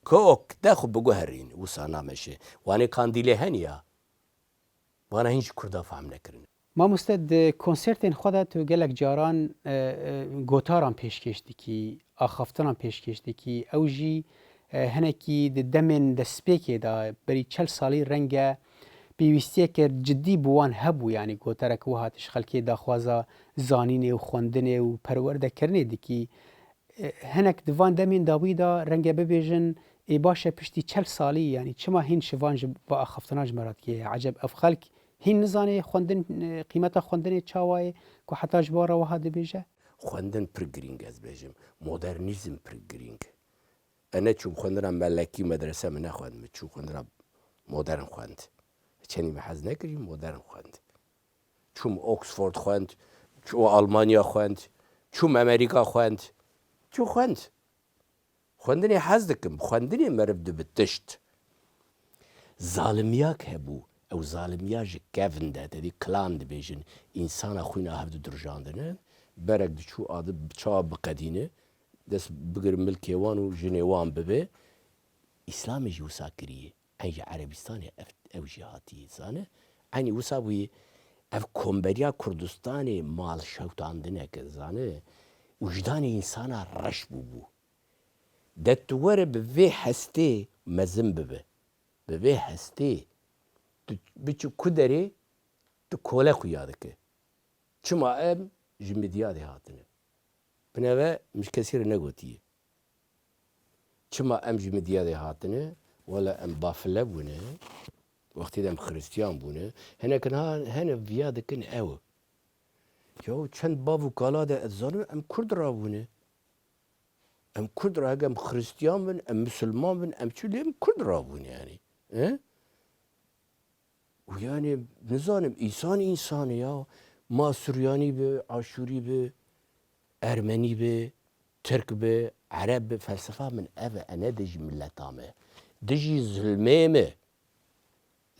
Kok de xwe biguherîn, wisa nameşe. Wanê kandîlê heniya. Vana hîn ji Kurda fehm nekirin. Mamoste, di konsertên xwe de tu gelek caran, e, e, gotaran pêşkêş dikî, axaftinan pêşkêş dikî. Ew jî, e, hinekî di demên destpêkê de, berî çel salî renge pêwîstiyeke cidî bi wan hebû, yanî goterek wiha tu ji xelkê daxwaza zanînê û xwendinê û perwerdekirinê dikî. E, hinek di van demên dawî de renge bibêjin, ê baş e piştî çel salî, yanî çima hîn şivan ji va axaftina ji me re dike? Eceb ev xelk hîn nizane xwendin, e, qîmeta xwendinê çawa ye ku heta ji bo re wiha dibêje? Xwendin pir girîng, ez bêjim. Modernîzm pir girîng. Ez neçûm xwendina melekî, medrese min nexwend, min çû xwendina modern xwend. Çendî min hez nekirî, modern xwend. Çûm Oxford xwend, çû Almanya xwend, çûm Amerîka xwend. Çû xwend. Xwendinê hez dikim. Xwendinê meriv dibe tişt. Zalimiyek hebû. Ew zalimiya ji kevin de, te dî clan dibêjin. Însana xwîna hev didirjandine. Berek diçû adi çawa biqedîne, dest bigir milkê wan û jinê wan bibe. Îslamê jî wisa kiriye. Eyn ji Erebistanê ev, ew jî hatiye, zane. Eynî wisa bûye, ev komberiya Kurdistanê mal şewtandineke, zane. Wijdanê însana reş bûbû. De tu were bi vê hestê mezin bibe. Bi vê hestê tu biçî ku derê, tu kole xuya dike. Çima em ji Midyadê hatine? Bineve min ji kesî re negotiye. Çima em ji Midyadê hatine û Wele em bafile bûne, wextê de em xiristiyan bûne, hinek niha hene viya dikin ew. Ya çend bav û kala de ez zanim em kurd rabûne. Em kurd ra, heke em xiristiyan bin, em misilman bin, em çi lê em kurd rabûne yani. E? Û yani nizanim însan însan e ya. Ma Suryanî bi, Aşûrî bi, Ermenî bi, Tirk bi, Ereb bi, felsefa min ev e, e ne dijî mileta me. Dijî zilmê me.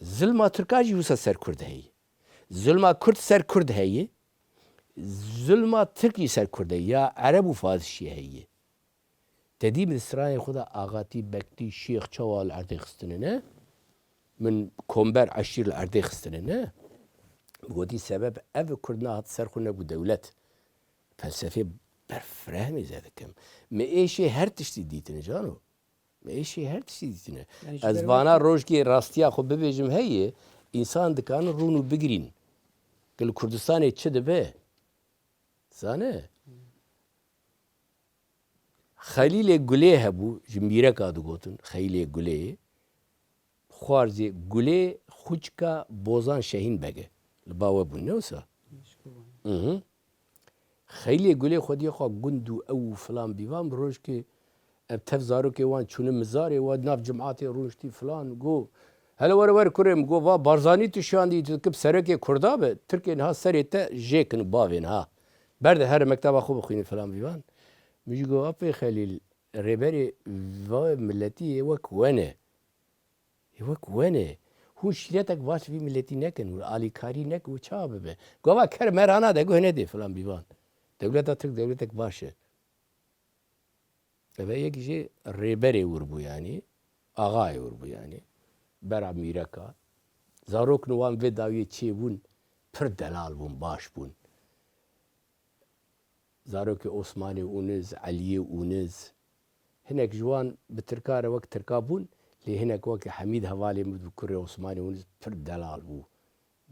Zilma Tirka jî wisa ser Kurd heye. Zilma Kurd ser Kurd heye. Zilma Tirk jî ser Kurd heye. Ya Ereb û Fars jî heye. Te dî min strayên xwe de axatî, beklî, şêx çawa li erdê xistine ne? Min komber eşîr li erdê xistine ne? Gotî sebeb ev Kurd nehat ser xwe nebû dewlet. Felsefê berfireh mêze dikim. Me êşê her tiştî dîtine cano. Me êşê her tiştî dîtine. Yani ji Ez ber vana wekî rojkê rastiya xwe bibêjim heye, însan dikanin rûn û bigirîn. Ki li Kurdistanê çi dibe? Zane? Xelîlê Gulê hebû, ji Mîreka digotin, Xelîlê Gulê. Xwarzê Gulê xwicka Bozan Şehîn Beg e. Li ba we bûn, ne wisa? Ji ku van? Mhm. Xelîlê Gulê xwediyê xwe gund û ew û filan bîvan, bi rojkê ev tev zarokê wan çûne mizarê, wa nav cimatê rûniştî filan, go, hele were were kurê min, go, va Barzanî tu şandî, tu dikip serekê Kurda be, Tirkê niha serê te jê kin û bavê niha. Berde here mekteba xwe bixwîne filan bîvan. Min jî go, apê Xelîl, rêberê va miletî yê wek we ne. Yê wek we ne. Hûn şîretek baş vî miletî nekin, hûn alîkarî nekin, hûn çawa bibe? Gava ker merana de guh nedê filan bîvan. Dewleta Tirk dewletek baş e. Eve yek jê rêberê wir bû yanî, axayê wir bû yanî. Bera mîreka. Zarokên wan vê dawiyê çêbûn, pir delal bûn, baş bûn. Zarokê Osmanê Ûniz, Eliyê Ûniz. Hinek ji wan bi tirka re wek tirka bûn, lê hinek wekî Hemîd hevalê min bû, kurê Osmanê Ûniz pir delal bû.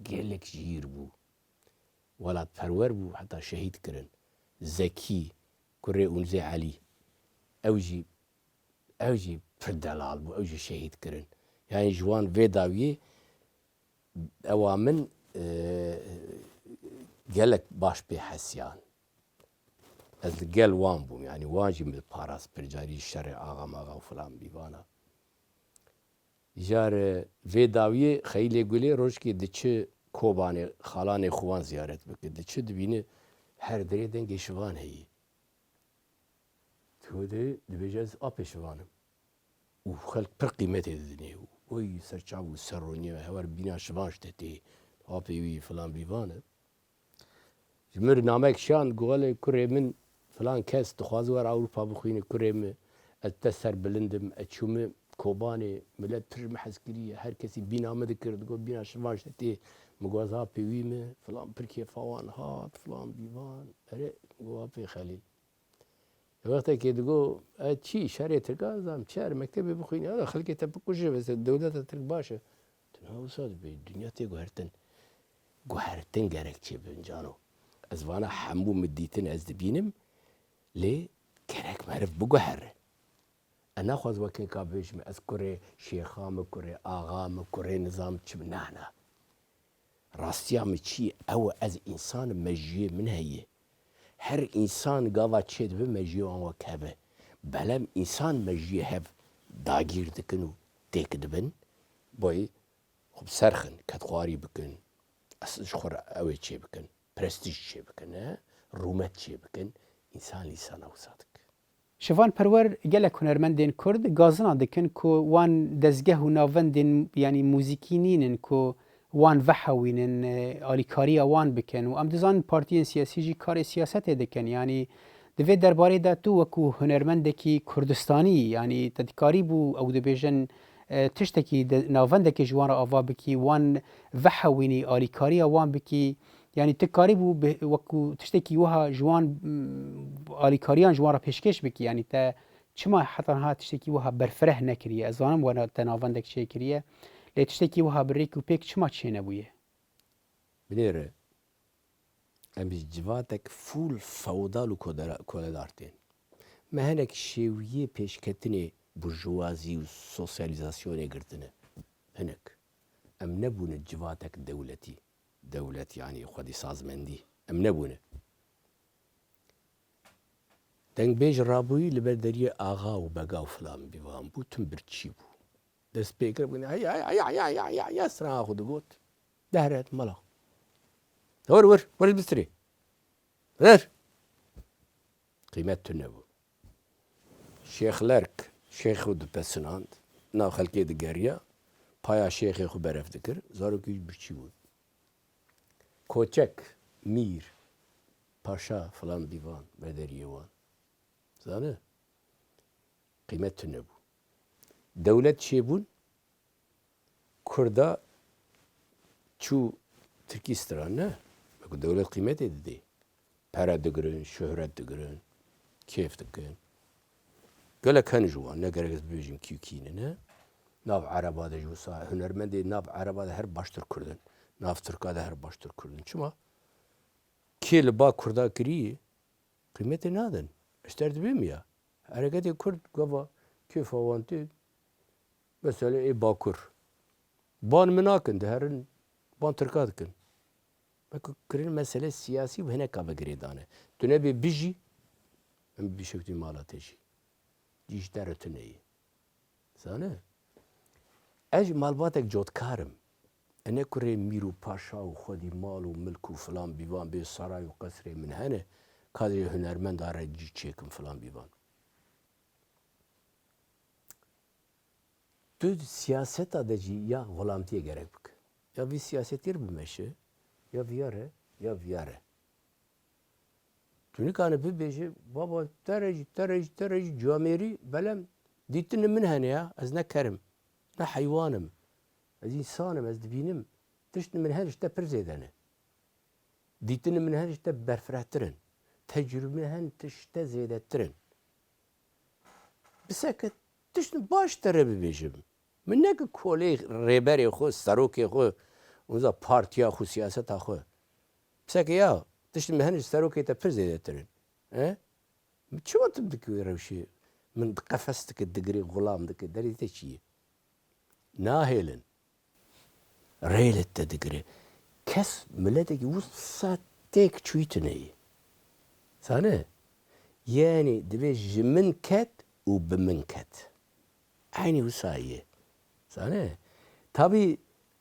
Gelek jîr bû. Welatperwer bû, heta şehîd kirin. Zekî, kurê Ûnizê Elî. Ew jî, ew jî pir delal bû, ew jî şehîd kirin. Yani ji wan vê dawiyê ewa min, e, gelek baş pê hesiyan. Ez li gel wan bûm, yani wan jî min parast pir carî şerê axa maxa û filan bîvana. Jar, e, vê dawiyê Xeyîlê Gulê rojkê diçi Kobanê, xalanê xwe wan ziyaret bike. Diçi dibîne her derê dengê şivan heyî. Tu dê dibêje ez apê şivan im. Û xelk pir qîmetê didinê. Oy serçav û serroniyê me hewer bîna şivan ji te tê. Apê wî filan bîvan e. Ji mir namek şand, got, "Welê kurê min, filan kes dixwaze were Ewropa bixwîne, kurê min, ez te serbilind im, ez çûme Kobanê, milet pir ji min hez kiriye, her kesî bîna min dikir, digot, 'Bîna şivan ji te tê.' Min got, 'Ez apê wî me, filan pir kêfa wan hat, filan bîvan.'" Erê, got, "Apê Xelîl." Wextekê digot, "E çi, şerê Tirkan zam, çi, erê mektebê bixwînî, erê xelkê te bikuje, bes dewleta Tirk baş e." Tu niha wisa dibê, dinya tê guhertin. Guhertin gerek çêbin cano. Ez vana hemû min dîtin, ez dibînim, lê gerek meriv biguhere. Ez naxwaz wekî ka bêjim, ez kurê şêxa me, kurê axa me, kurê nizam çi me, na, na. Rastiya min çi ye? Ew e, ez însan im, mejiyê min heye. Her însan gava çêdibe mejiyê wan wek hev e. Belem însan mejiyê hev dagîr dikin û têk dibin. Boy xwe bi ser xin, kedxwarî bikin. Ez ji xwe re ew ê çê bikin. Prestîj çê bikin, e? Rûmet çê bikin. Însan lîsana wisa dike. Şivan Perwer, gelek hunermendên Kurd gazina dikin ku wan dezgeh û navendên, yanî muzîkî nînin ku wan vehewînin, e, alîkariya wan bikin û em dizanin partiyên siyasî jî karê siyasetê dikin. Yanî di vê derbarê de tu wekû hunermendekî Kurdistanî, yanî te dikarîbû ew dibêjin, e, tiştekî de, navendekê ji wan re ava bikî, wan vehewînî, alîkariya wan bikî. Yanî tu karîbû bi, wekû tiştekî wiha ji wan, mm, alîkariyan ji wan re pêşkêş bikî? Yanî te çima heta niha tiştekî wiha berfireh nekiriye? Ez zanim we te navendek çêkiriye. Lê tiştekî wiha bi rêk û pêk çima çênebûye? Binêre, em ji civatek fûl fewdal û kodera-, koledar tên. Me hinek şêwiyê pêşketinê burjuvazî û sosyalîzasyonê girtine. Hinek. Em nebûne civatek dewletî. Dewlet, yanî xwedî sazmendî. Em nebûne. Dengbêj rabûyî li ber deriyê axa û bega û filan bîvan bû, tim birçî bû. Dest pê kir, bûne, hey, hey, hey, hey, hey, hey, hey, hey, strana xwe digot. Dehret mala. Hor wir, wir bistirê. Vir. Qîmet tune bû. Şêx Lerk, şêxê xwe dipesinand, nav xelkê digeriya, paya şêxê xwe berev dikir, zarokî wî birçî bûn. Koçek, mîr, paşa filan bîvan, bederiyê wan. Zane? Qîmet tune bû. Dewlet çêbûn, Kurda çû Tirkî stira ne. Wekî dewlet qîmetê didê. Pere digirin, şuhret digirin, kêf dikin. Gelek hene ji wan, ne gerek ez bibêjim kî û kî ne, ne. Nav Ereba de jî wisa, hunermendê nav Ereba de her baştir Kurd in. Nav Tirka de her baştir Kurd in. Çima? Kê li ba Kurda kirî, qîmetê nadin. Ez ter dibêm ya. Hereketê Kurd gava kêfa wan tê, mesele ê Bakur. Ban min nakin, diherin ban Tirka dikin. Wekî kirin mesele siyasî û hineka ve girêdan e. Tu nebê bijî, em bişewtî mala te jî. Cî ji te re tune ye. Zane? Ez ji malbatek cotkar im. Ez ne kurê mîr û paşa û xwedî mal û milk û filan bîvan bê saray û qesrê min hene, ka ez ê hunermenda re cî çêkim filan bîvan. Tu siyaseta de jî ya xulamtiyê gerek bike. Ya vî siyasetî re bimeşe, ya viya re, ya viya re. Tu nikane bibêje, baba, te re jî, te re jî, te re jî camêrî, belem dîtini min hene ya, ez ne ker im, ne heywan im. Ez însan im, ez dibînim. Tiştini min hene ji te pir zêde ne. Dîtini min hene ji te berfirehtir in. Tecrûbe min hene ji te zêdetir in. Biseke tiştin baş te re bibêjim. Min ne ki kolê rêberê xwe, serokê xwe, wisa partiya xwe, siyaseta xwe. Biseke ya, tiştin min hene ji serokê te pir zêdetir in. E? Min çima tu dikî wê rewşê? Min qefes dike, digirê, xulam dike. Derê te çi ye? Nahêlin. Rê li te digire. Kes miletekî wisa têk çûyî tune ye. Zane? Yanî divê ji min ket û bi min ket. Eynî wisa ye. Zane? Tabî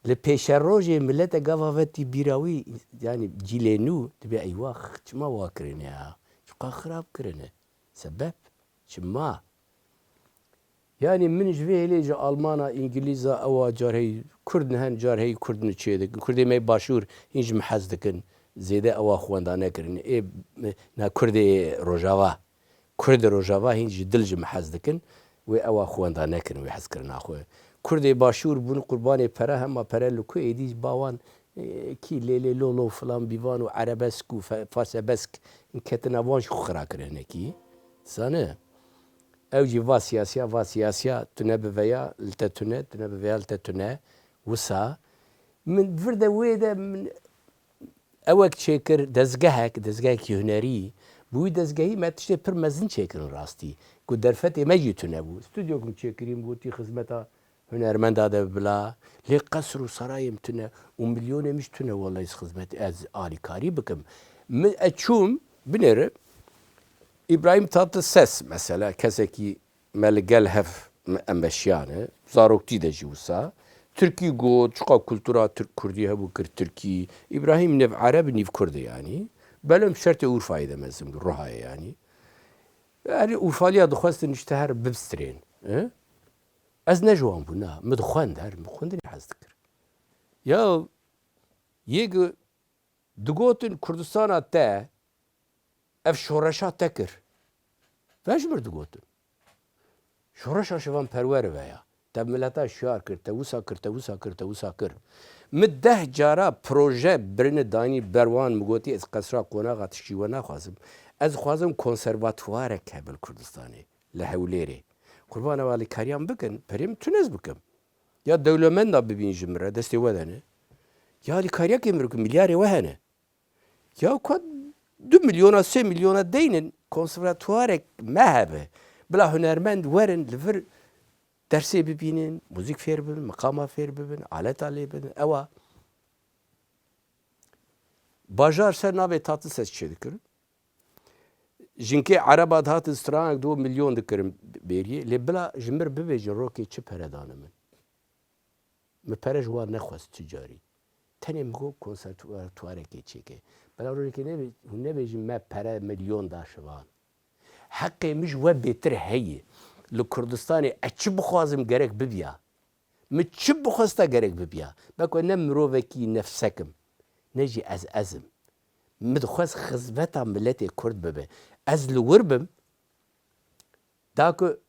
li pêşerojê milete gava ve tî bîra wî, yanî cîlê nû, dibê eywax çima wa kirine ya? Çiqa xirab kirine. Sebeb? Çima? Yanî min ji vê hêlê ji Almana, Îngilîza, ewa car hey Kurd nihen, car hey Kurd niçê dikin. Kurdê me başûr hîn ji min hez dikin. Zêde ewa xwenda nekirin. Ê, na Kurdê Rojava. Kurdê Rojava hîn ji dil ji min hez dikin. Wê ewa xwenda nekirin, wê hezkirina xwe. Kurdê başûr bûn qurbanê pere, hema pere li ku êdî ba wan, e, kî lê lê lo lo filan bîvan û erebesk û fe-, farsebesk ketina wan jî xwe xira kir hinekî. Zane? Ew jî va siyasiya, va siyasiya, tune bi veya li te tune, tune bi veya li te tune. Wisa min vir de wê de min ewek çêkir, dezgehek, dezgehekî hunerî. Bi wî dezgehî me tiştê pir mezin çêkirin rastî. Ku derfetê me jî tune bû. Stûdyokim çêkirî, min gotî xizmeta hunermenda de bila. Lê qesr û sarayê min tune û milyonê min jî tune, wela ez xizmet, ez alîkarî bikim. Min, ez çûm, binêre, Îbrahîm Tatlises mesela, kesekî me li gel hev me, em meşiyane. Zaroktî de jî wisa. Tirkî got, çiqa kultura Tirk Kurdî hebû kir Tirkî. Îbrahîm nêv Ereb, nîv Kurd e yanî. Belem şertê Urfayê de mezin bû, Ruhayê yanî. Erê Urfaliya dixwestin ji te her bibistirên. E? Ez ne ji wan bû, na. Min dixwend her, min xwendinê hez dikir. Ya, yê ku digotin Kurdistana te, ev şoreşa te kir. Ve ji mir digotin. Şoreşa şivan perwer ve ya. Te mileta şiyar kir, te wisa kir, te wisa kir, te wisa kir. Mi deh cara proje birine dayînî ber wan, mi gotî ez qesra qonaxa tiştî we naxwazim. Ez dixwazim konservatuwarek hebe li Kurdistanê, li Hewlêrê. Qurbana we alîkariyan bikin, perê min tune ez bikim. Ya dewlemenda bibîn ji min re, destê we de ne. Ya alîkariyekê min bikin, milyarê we hene. Ya ku du milyona, sê milyona deynin konservatuwarek me hebe. Bila hunermend werin li vir dersê bibînin, muzîk fêr bibin, miqama fêr bibin, aleta lê bibin. Ewa bajar ser navê Tatlises çêdikirin. Jinkê ereba dihatin stranek du milyon dikirin bêriyê. Lê bila ji mir bibêjin rokê çi pere dane min. Min pere ji wan nexwest tu carî. Tenê min got konservatuarekê çêke. Bela rojekê nebê-, hûn nebêjin me pere milyon da şivan. Heqê min ji we bêtir heye. Li Kurdistanê ez çi bixwazim gerek bibiya. Min çi bixwesta gerek bibiya. Beko ne mirovekî nefsek im. Ne jî ez ez im. Min dixwest xizmeta miletê Kurd bibe. Ez li wir bim. Da ku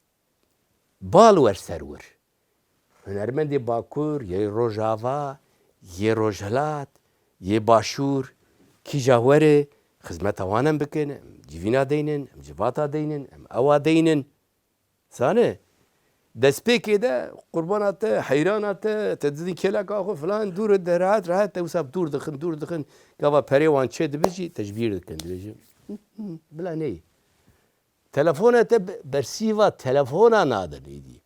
bal wer ser wir. Hunermendê Bakur, yê Rojava, yê Rojhilat, yê Başûr, kîja were, xizmeta wan em bikin, em civîna deynin, em civata deynin, em ewa deynin. Zane, destpêkê de qurbana te, heyrana te, te didin kêleka xwe filan, dûr de rehet rehet te wisa dûr dixin, dûr dixin, gava perê wan çê dibe jî, te ji bîr dikin, dibêjin. Bila neyê. Telefona te be-, bersîva telefona nadin êdî.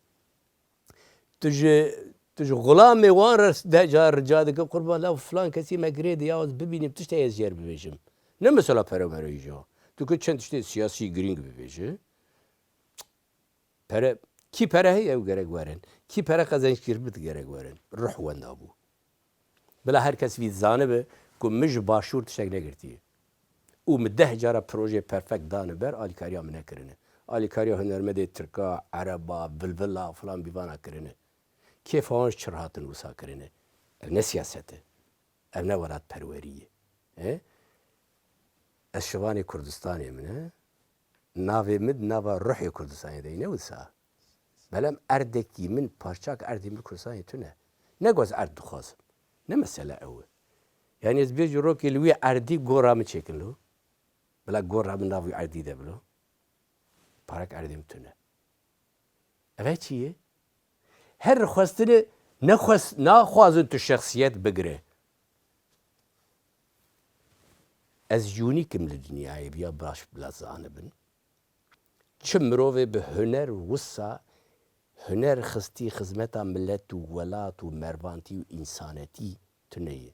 Tu ji, tu ji xulamê wan re de ca rica dike, qurban law filan kesî me girê de ya ez bibînim tiştê ez jê re bibêjim. Ne mesela pere mero jî. Tu ku çend tiştê siyasî girîng bibêje. Pere, kî pere heye ew gerek werin. Kî pere qezenc kir bi gerek werin. Ruh wenda bû. Bila her kes vî zanibe ku min ji Başûr tiştek negirtiye. Û min deh cara projeyê perfekt dane ber, alîkariya min nekirine. Alîkariya hunermedê Tirka, Ereba, Vilvila filan bîvana kirine. Kêfa wan ji çi re hatin wisa kirine? Ev ne siyaset e. Ev ne welatperwerî ye. E? Ez şivanê Kurdistanê min e. Navê min di nava ruhê Kurdistanê de ye, ne wisa? Belem erdekî min, parçak erdê min Kurdistanê tune. Ne ku ez erd dixwazim. Ne mesele ew e. Yanî ez bêjî rokê li wî erdî gora min çêkin lo. Bila gora min nav wî erdî de bilo. Parek erdê min tune. Eve çi ye? Her xwestine nexwest-, naxwazin tu şexsiyet bigire. Ez unique im li dinyayê, biya baş bila zanibin. Çi mirovê bi huner wisa, huner xistî xizmeta milet û welat û mervantî û însanetî, tu neyê.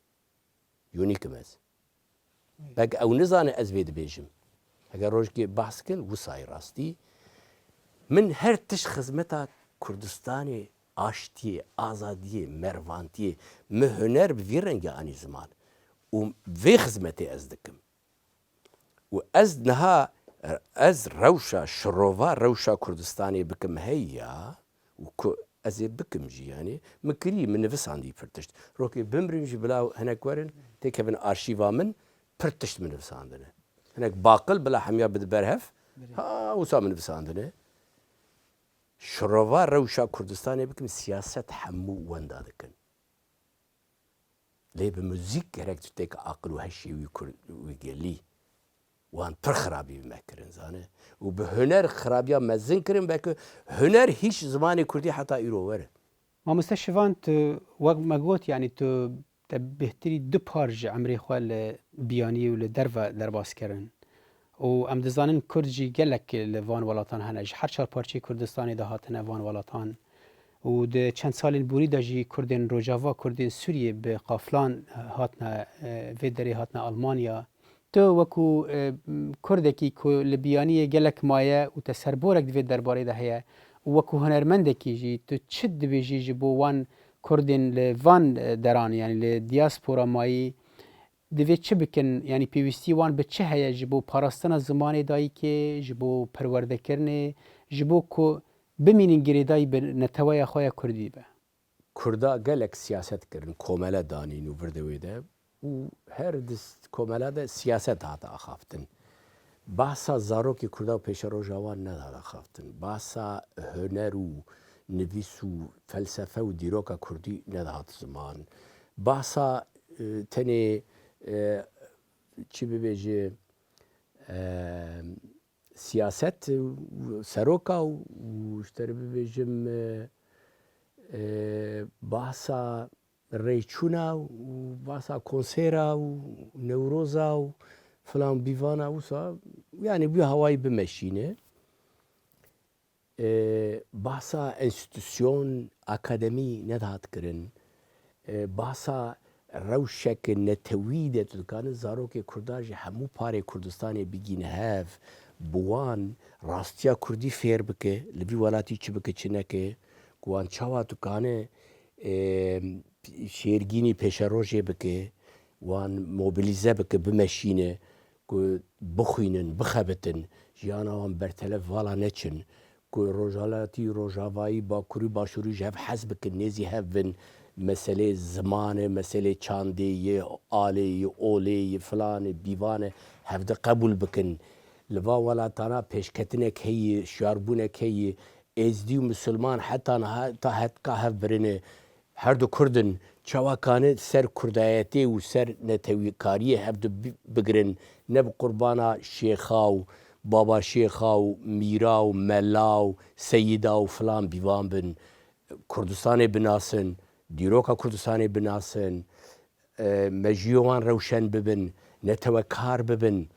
Unique im ez. Belke ew nizane ez vê dibêjim. Heger rojekê behs kir, wisayê rastî. Min her tişt xizmeta Kurdistanê, aştiyê, azadiyê, mervantiyê, min huner bi vî rengî anî ziman. Û vê xizmetê ez dikim. Û ez niha, ez rewşa, şirova rewşa Kurdistanê bikim heya, û ku ez ê bikim jî, yanî min kirî, min nivisandî pir tişt. Rokê bimrim jî bila hinek werin, têkevin arşîva min, pir tişt min nivisandine. Hinek baqil bila hemiya bide ber hev, ha, wisa min nivisandine. Şirova rewşa Kurdistanê bikim, siyaset hemû wenda dikin. Lê bi muzîk gerek tu têk aqil û heşê wî kur-, wî gelî. Wan pir xirabî bi me kirin, zane. Û bi huner xirabiya mezin kirin, belkî huner hîç zimanê kurdî heta îro were. Mamoste Şivan, tu wek me got, yanî tu te bêhtirî du par ji emrê xwe li biyaniyê û li derve derbas kirin. Û em dizanin Kurd jî gelek li van welatan hene. Ji her çar parçeyê Kurdistanê de hatine van welatan. Û di çend salên borî de jî Kurdên Rojava, Kurdên Sûriyê bi qaflan hatine, e, vê derê hatine Almanya. Tu wekû, e, Kurdekî ku li biyaniyê gelek maye û teserborek di vê derbarê de heye û wekû hunermendekî jî tu çi dibêjî ji bo wan Kurdên li van, e, deran, yanî li diaspora mayî, divê çi bikin? Yanî pêwîstî wan bi çi heye ji bo parastina zimanê dayikê, ji bo perwerdekirinê, ji bo ku bimînin girêdayî bi neteweya xwe ya kurdî be? Kurda gelek siyaset kirin, komele danîn û vir de wê de û her di s-, komela de siyaset hate axaftin. Bahsa zarokê kurda û pêşeroja wan nehat axaftin. Bahsa huner û nivîs û felsefe û dîroka kurdî nedihat ziman. Bahsa, e, tenê, e, çi bibêje, e, siyaset û seroka û, û ji te re bibêjim, e, e, bahsa rêçûna û bahsa konsera û Newroza û filan bîvana wisa, yanî wî hawayî bimeşîne. e, bahsa enstitûsyon, akademî nedihat kirin. E, bahsa rewşeke netewî de tu dikanin zarokê Kurda ji hemû parê Kurdistanê bigîne hev, bi wan rastiya Kurdî fêr bike, li vî welatî çi bike çi neke, ku wan çawa dikane, e, şêrgînî pêşerojê bike, wan mobilîze bike, bimeşîne, ku bixwînin, bixebitin, jiyana wan bertelef vala neçin, ku rojhalatî, rojavayî, bakurî, başûrî ji hev hez bikin, nêzî hev bin, meselê zimanê, meselê çandê yê, alê yê, olê yê, filanê, bîvanê, hevdi qebûl bikin. Li va welatana pêşketinek heyî, şiyarbûnek heyî, êzdî û misilman heta niha ta hetka hev birine. Her du Kurd in, çawa kane ser Kurdayetê û ser netewîkariyê hevdu bi-, bigirin, ne bi qurbana şêxa û baba şêxa û mîra û mela û seyîda û filan bîvan bin. Kurdistanê binasin, dîroka Kurdistanê binasin, e, mejiyê wan rewşen bibin, netewekar bibin.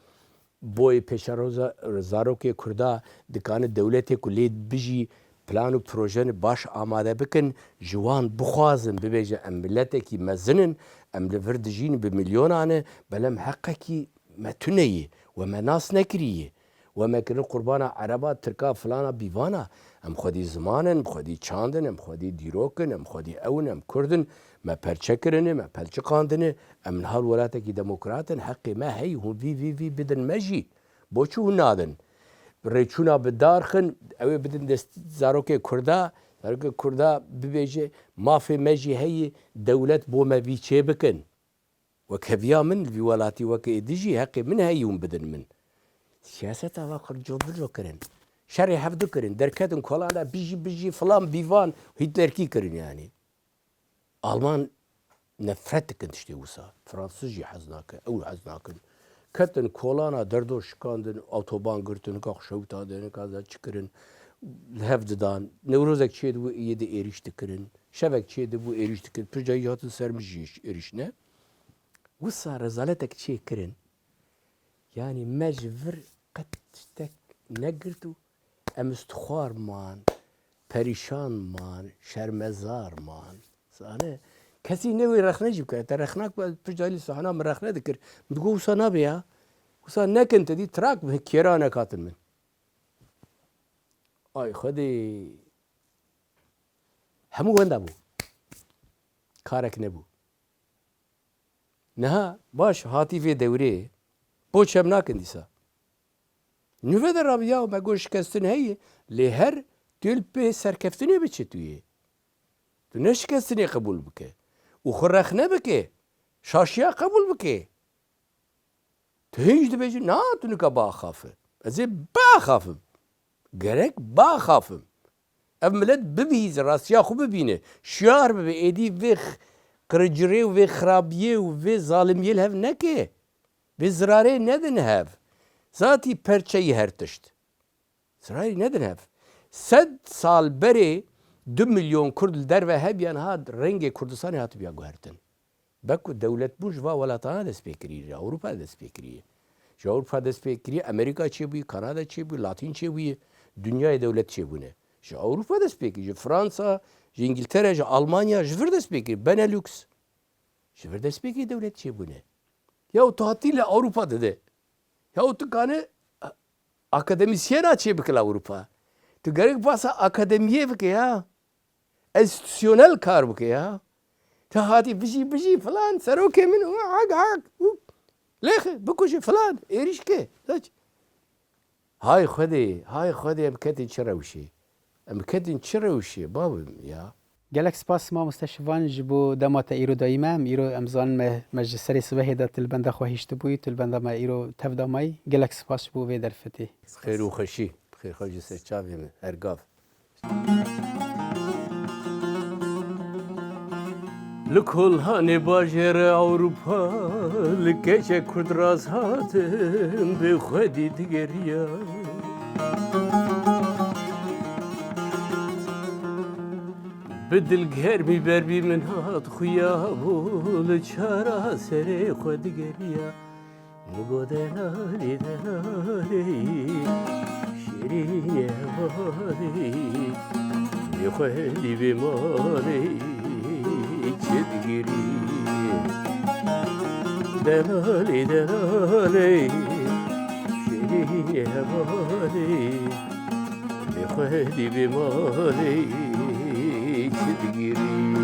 Boyê pêşeroza zarokê Kurda dikane dewletê ku lê bijî plan û projeni baş amade bikin, ji wan bixwazin, bibêje, em miletekî mezin in, em li vir dijîn bi milyonan e, belê em heqekî me tune ye, we me nas nekiriye. We me kirin qurbana Ereba, Tirka, filana, bîvana. Em xwedî ziman in, em xwedî çand in, em xwedî dîrok in, em xwedî ew in, em Kurd in, me perçe kirine, me pelçiqandine, em niha li welatekî demokrat in, heqê me heyî, hûn vî, vî, vî bidin me jî. Boçi hûn nadin? Rêçûna bi dar xin, ew ê bidin dest zarokê Kurda, zarokê Kurda bibêje, mafê me jî heyî, dewlet bo me vî çê bikin. Wek heviya min li vî welatî, weke êdî jî heqê min heyî hûn bidin min. Siyaseta va qirco birco kirin. Şerê hevdu kirin. Derketin kolana bijî bijî filan bîvan Hitlerkî kirin yanî. Alman nefret dikin tiştê wisa. Fransız jî hez nake, ew hez nakin. Ketin kolana derdo şikandin, otoban girtin, nika xwe şewitandin, nika ze çi kirin, li hev didan. Newrozek çê dibû, yê di êrîş dikirin. Şevek çê dibû, êrîş dikirin. Pir cayî hatin ser min jî êrîş ne. Wisa rezaletek çê kirin. Yanî me ji vir qet tiştek negirt û em istixwar man, perîşan man, şermezar man. Zane, kesî ne wê rexne jî bike. Te rexnak be, pişt dalî sahna min rexne dikir. Min digot, wisa nabe ya. Wisa nekin, te dî trak bi kêra nekatin min. Ay Xwedê. Hemû wenda bû. Karek nebû. Niha baş hatî vê dewrê, boçi em nakin dîsa. Nûve de rabiya û me got şikestin heye, lê her tu li pê serkeftinê biçe tu yê. Tu ne şikestinê qebûl bike. Û xwe rexne bike. Şaşiya qebûl bike. Tu hîn jî dibêjî, na, tu nika biaxafe. Ez ê biaxafim. Gerek biaxafim. Ev milet bibihîze, rastiya xwe bibîne. Şiyar bibe, êdî vê x-, qiricirê û vê xirabiyê û vê zalimiyê li hev neke. Vê zirarê nedin hev. Zatî perçeyî her tişt. Zirarî nedin hev. Sed sal berê du milyon Kurd li derve hebiya, niha rengê Kurdistanê hatibiya guhertin. Be ku dewletbûn ji va welatana dest pê kirî, ji Ewropa dest pê kiriye. Ji Ewropa dest pê kiriye, Amerîka çêbûye, Kanada çêbûye, Latîn çêbûye, dinyayê dewlet çêbûne. Ji Ewropa dest pê kiriye, ji Fransa, ji Îngiltere, ji Almanya, ji vir dest pê kiriye, Benelux. Ji vir destpêkê dewlet çêbûne. Ya tu hatî li Ewropa dide. Ya tu kane akademisyen a çêbike li Ewropa. Tu gerek basa akademiyê bike ya. Enstitüsyonel kar bike ya. Tu hatî bijî, bijî filan, serokê min, hak, hak, û lêxe, bikuje filan, êrîş ke. Saç. Hay Xwedê, hay Xwedê, em ketin çi rewşê? Em ketin çi rewşê, bavim ya? Gelek spas mamoste Şivan ji bo dema te îro dayî me. Em îro em zanin me, me ji serê sibehê de tu li benda xwe hiştibûyî, tu li benda me îro tev da mayî. Gelek spas ji bo vê derfetê. Xêr û xweşî, xêr xwe ji ser çavê min, her gav. Li Kolanê bajêre Ewropa, li keçek Kurd rast hatim, bi xwedî digeriya. Bi dilgermî ber bî min hat xuya bû, li çara serê xwe digeriya. Go delalê, delalê, şêrînê hevalê, lê xwedî vê malê çi digirî. Delalê, delalê, şêrînê hevalê, lê xwedî vê malê çi digirî.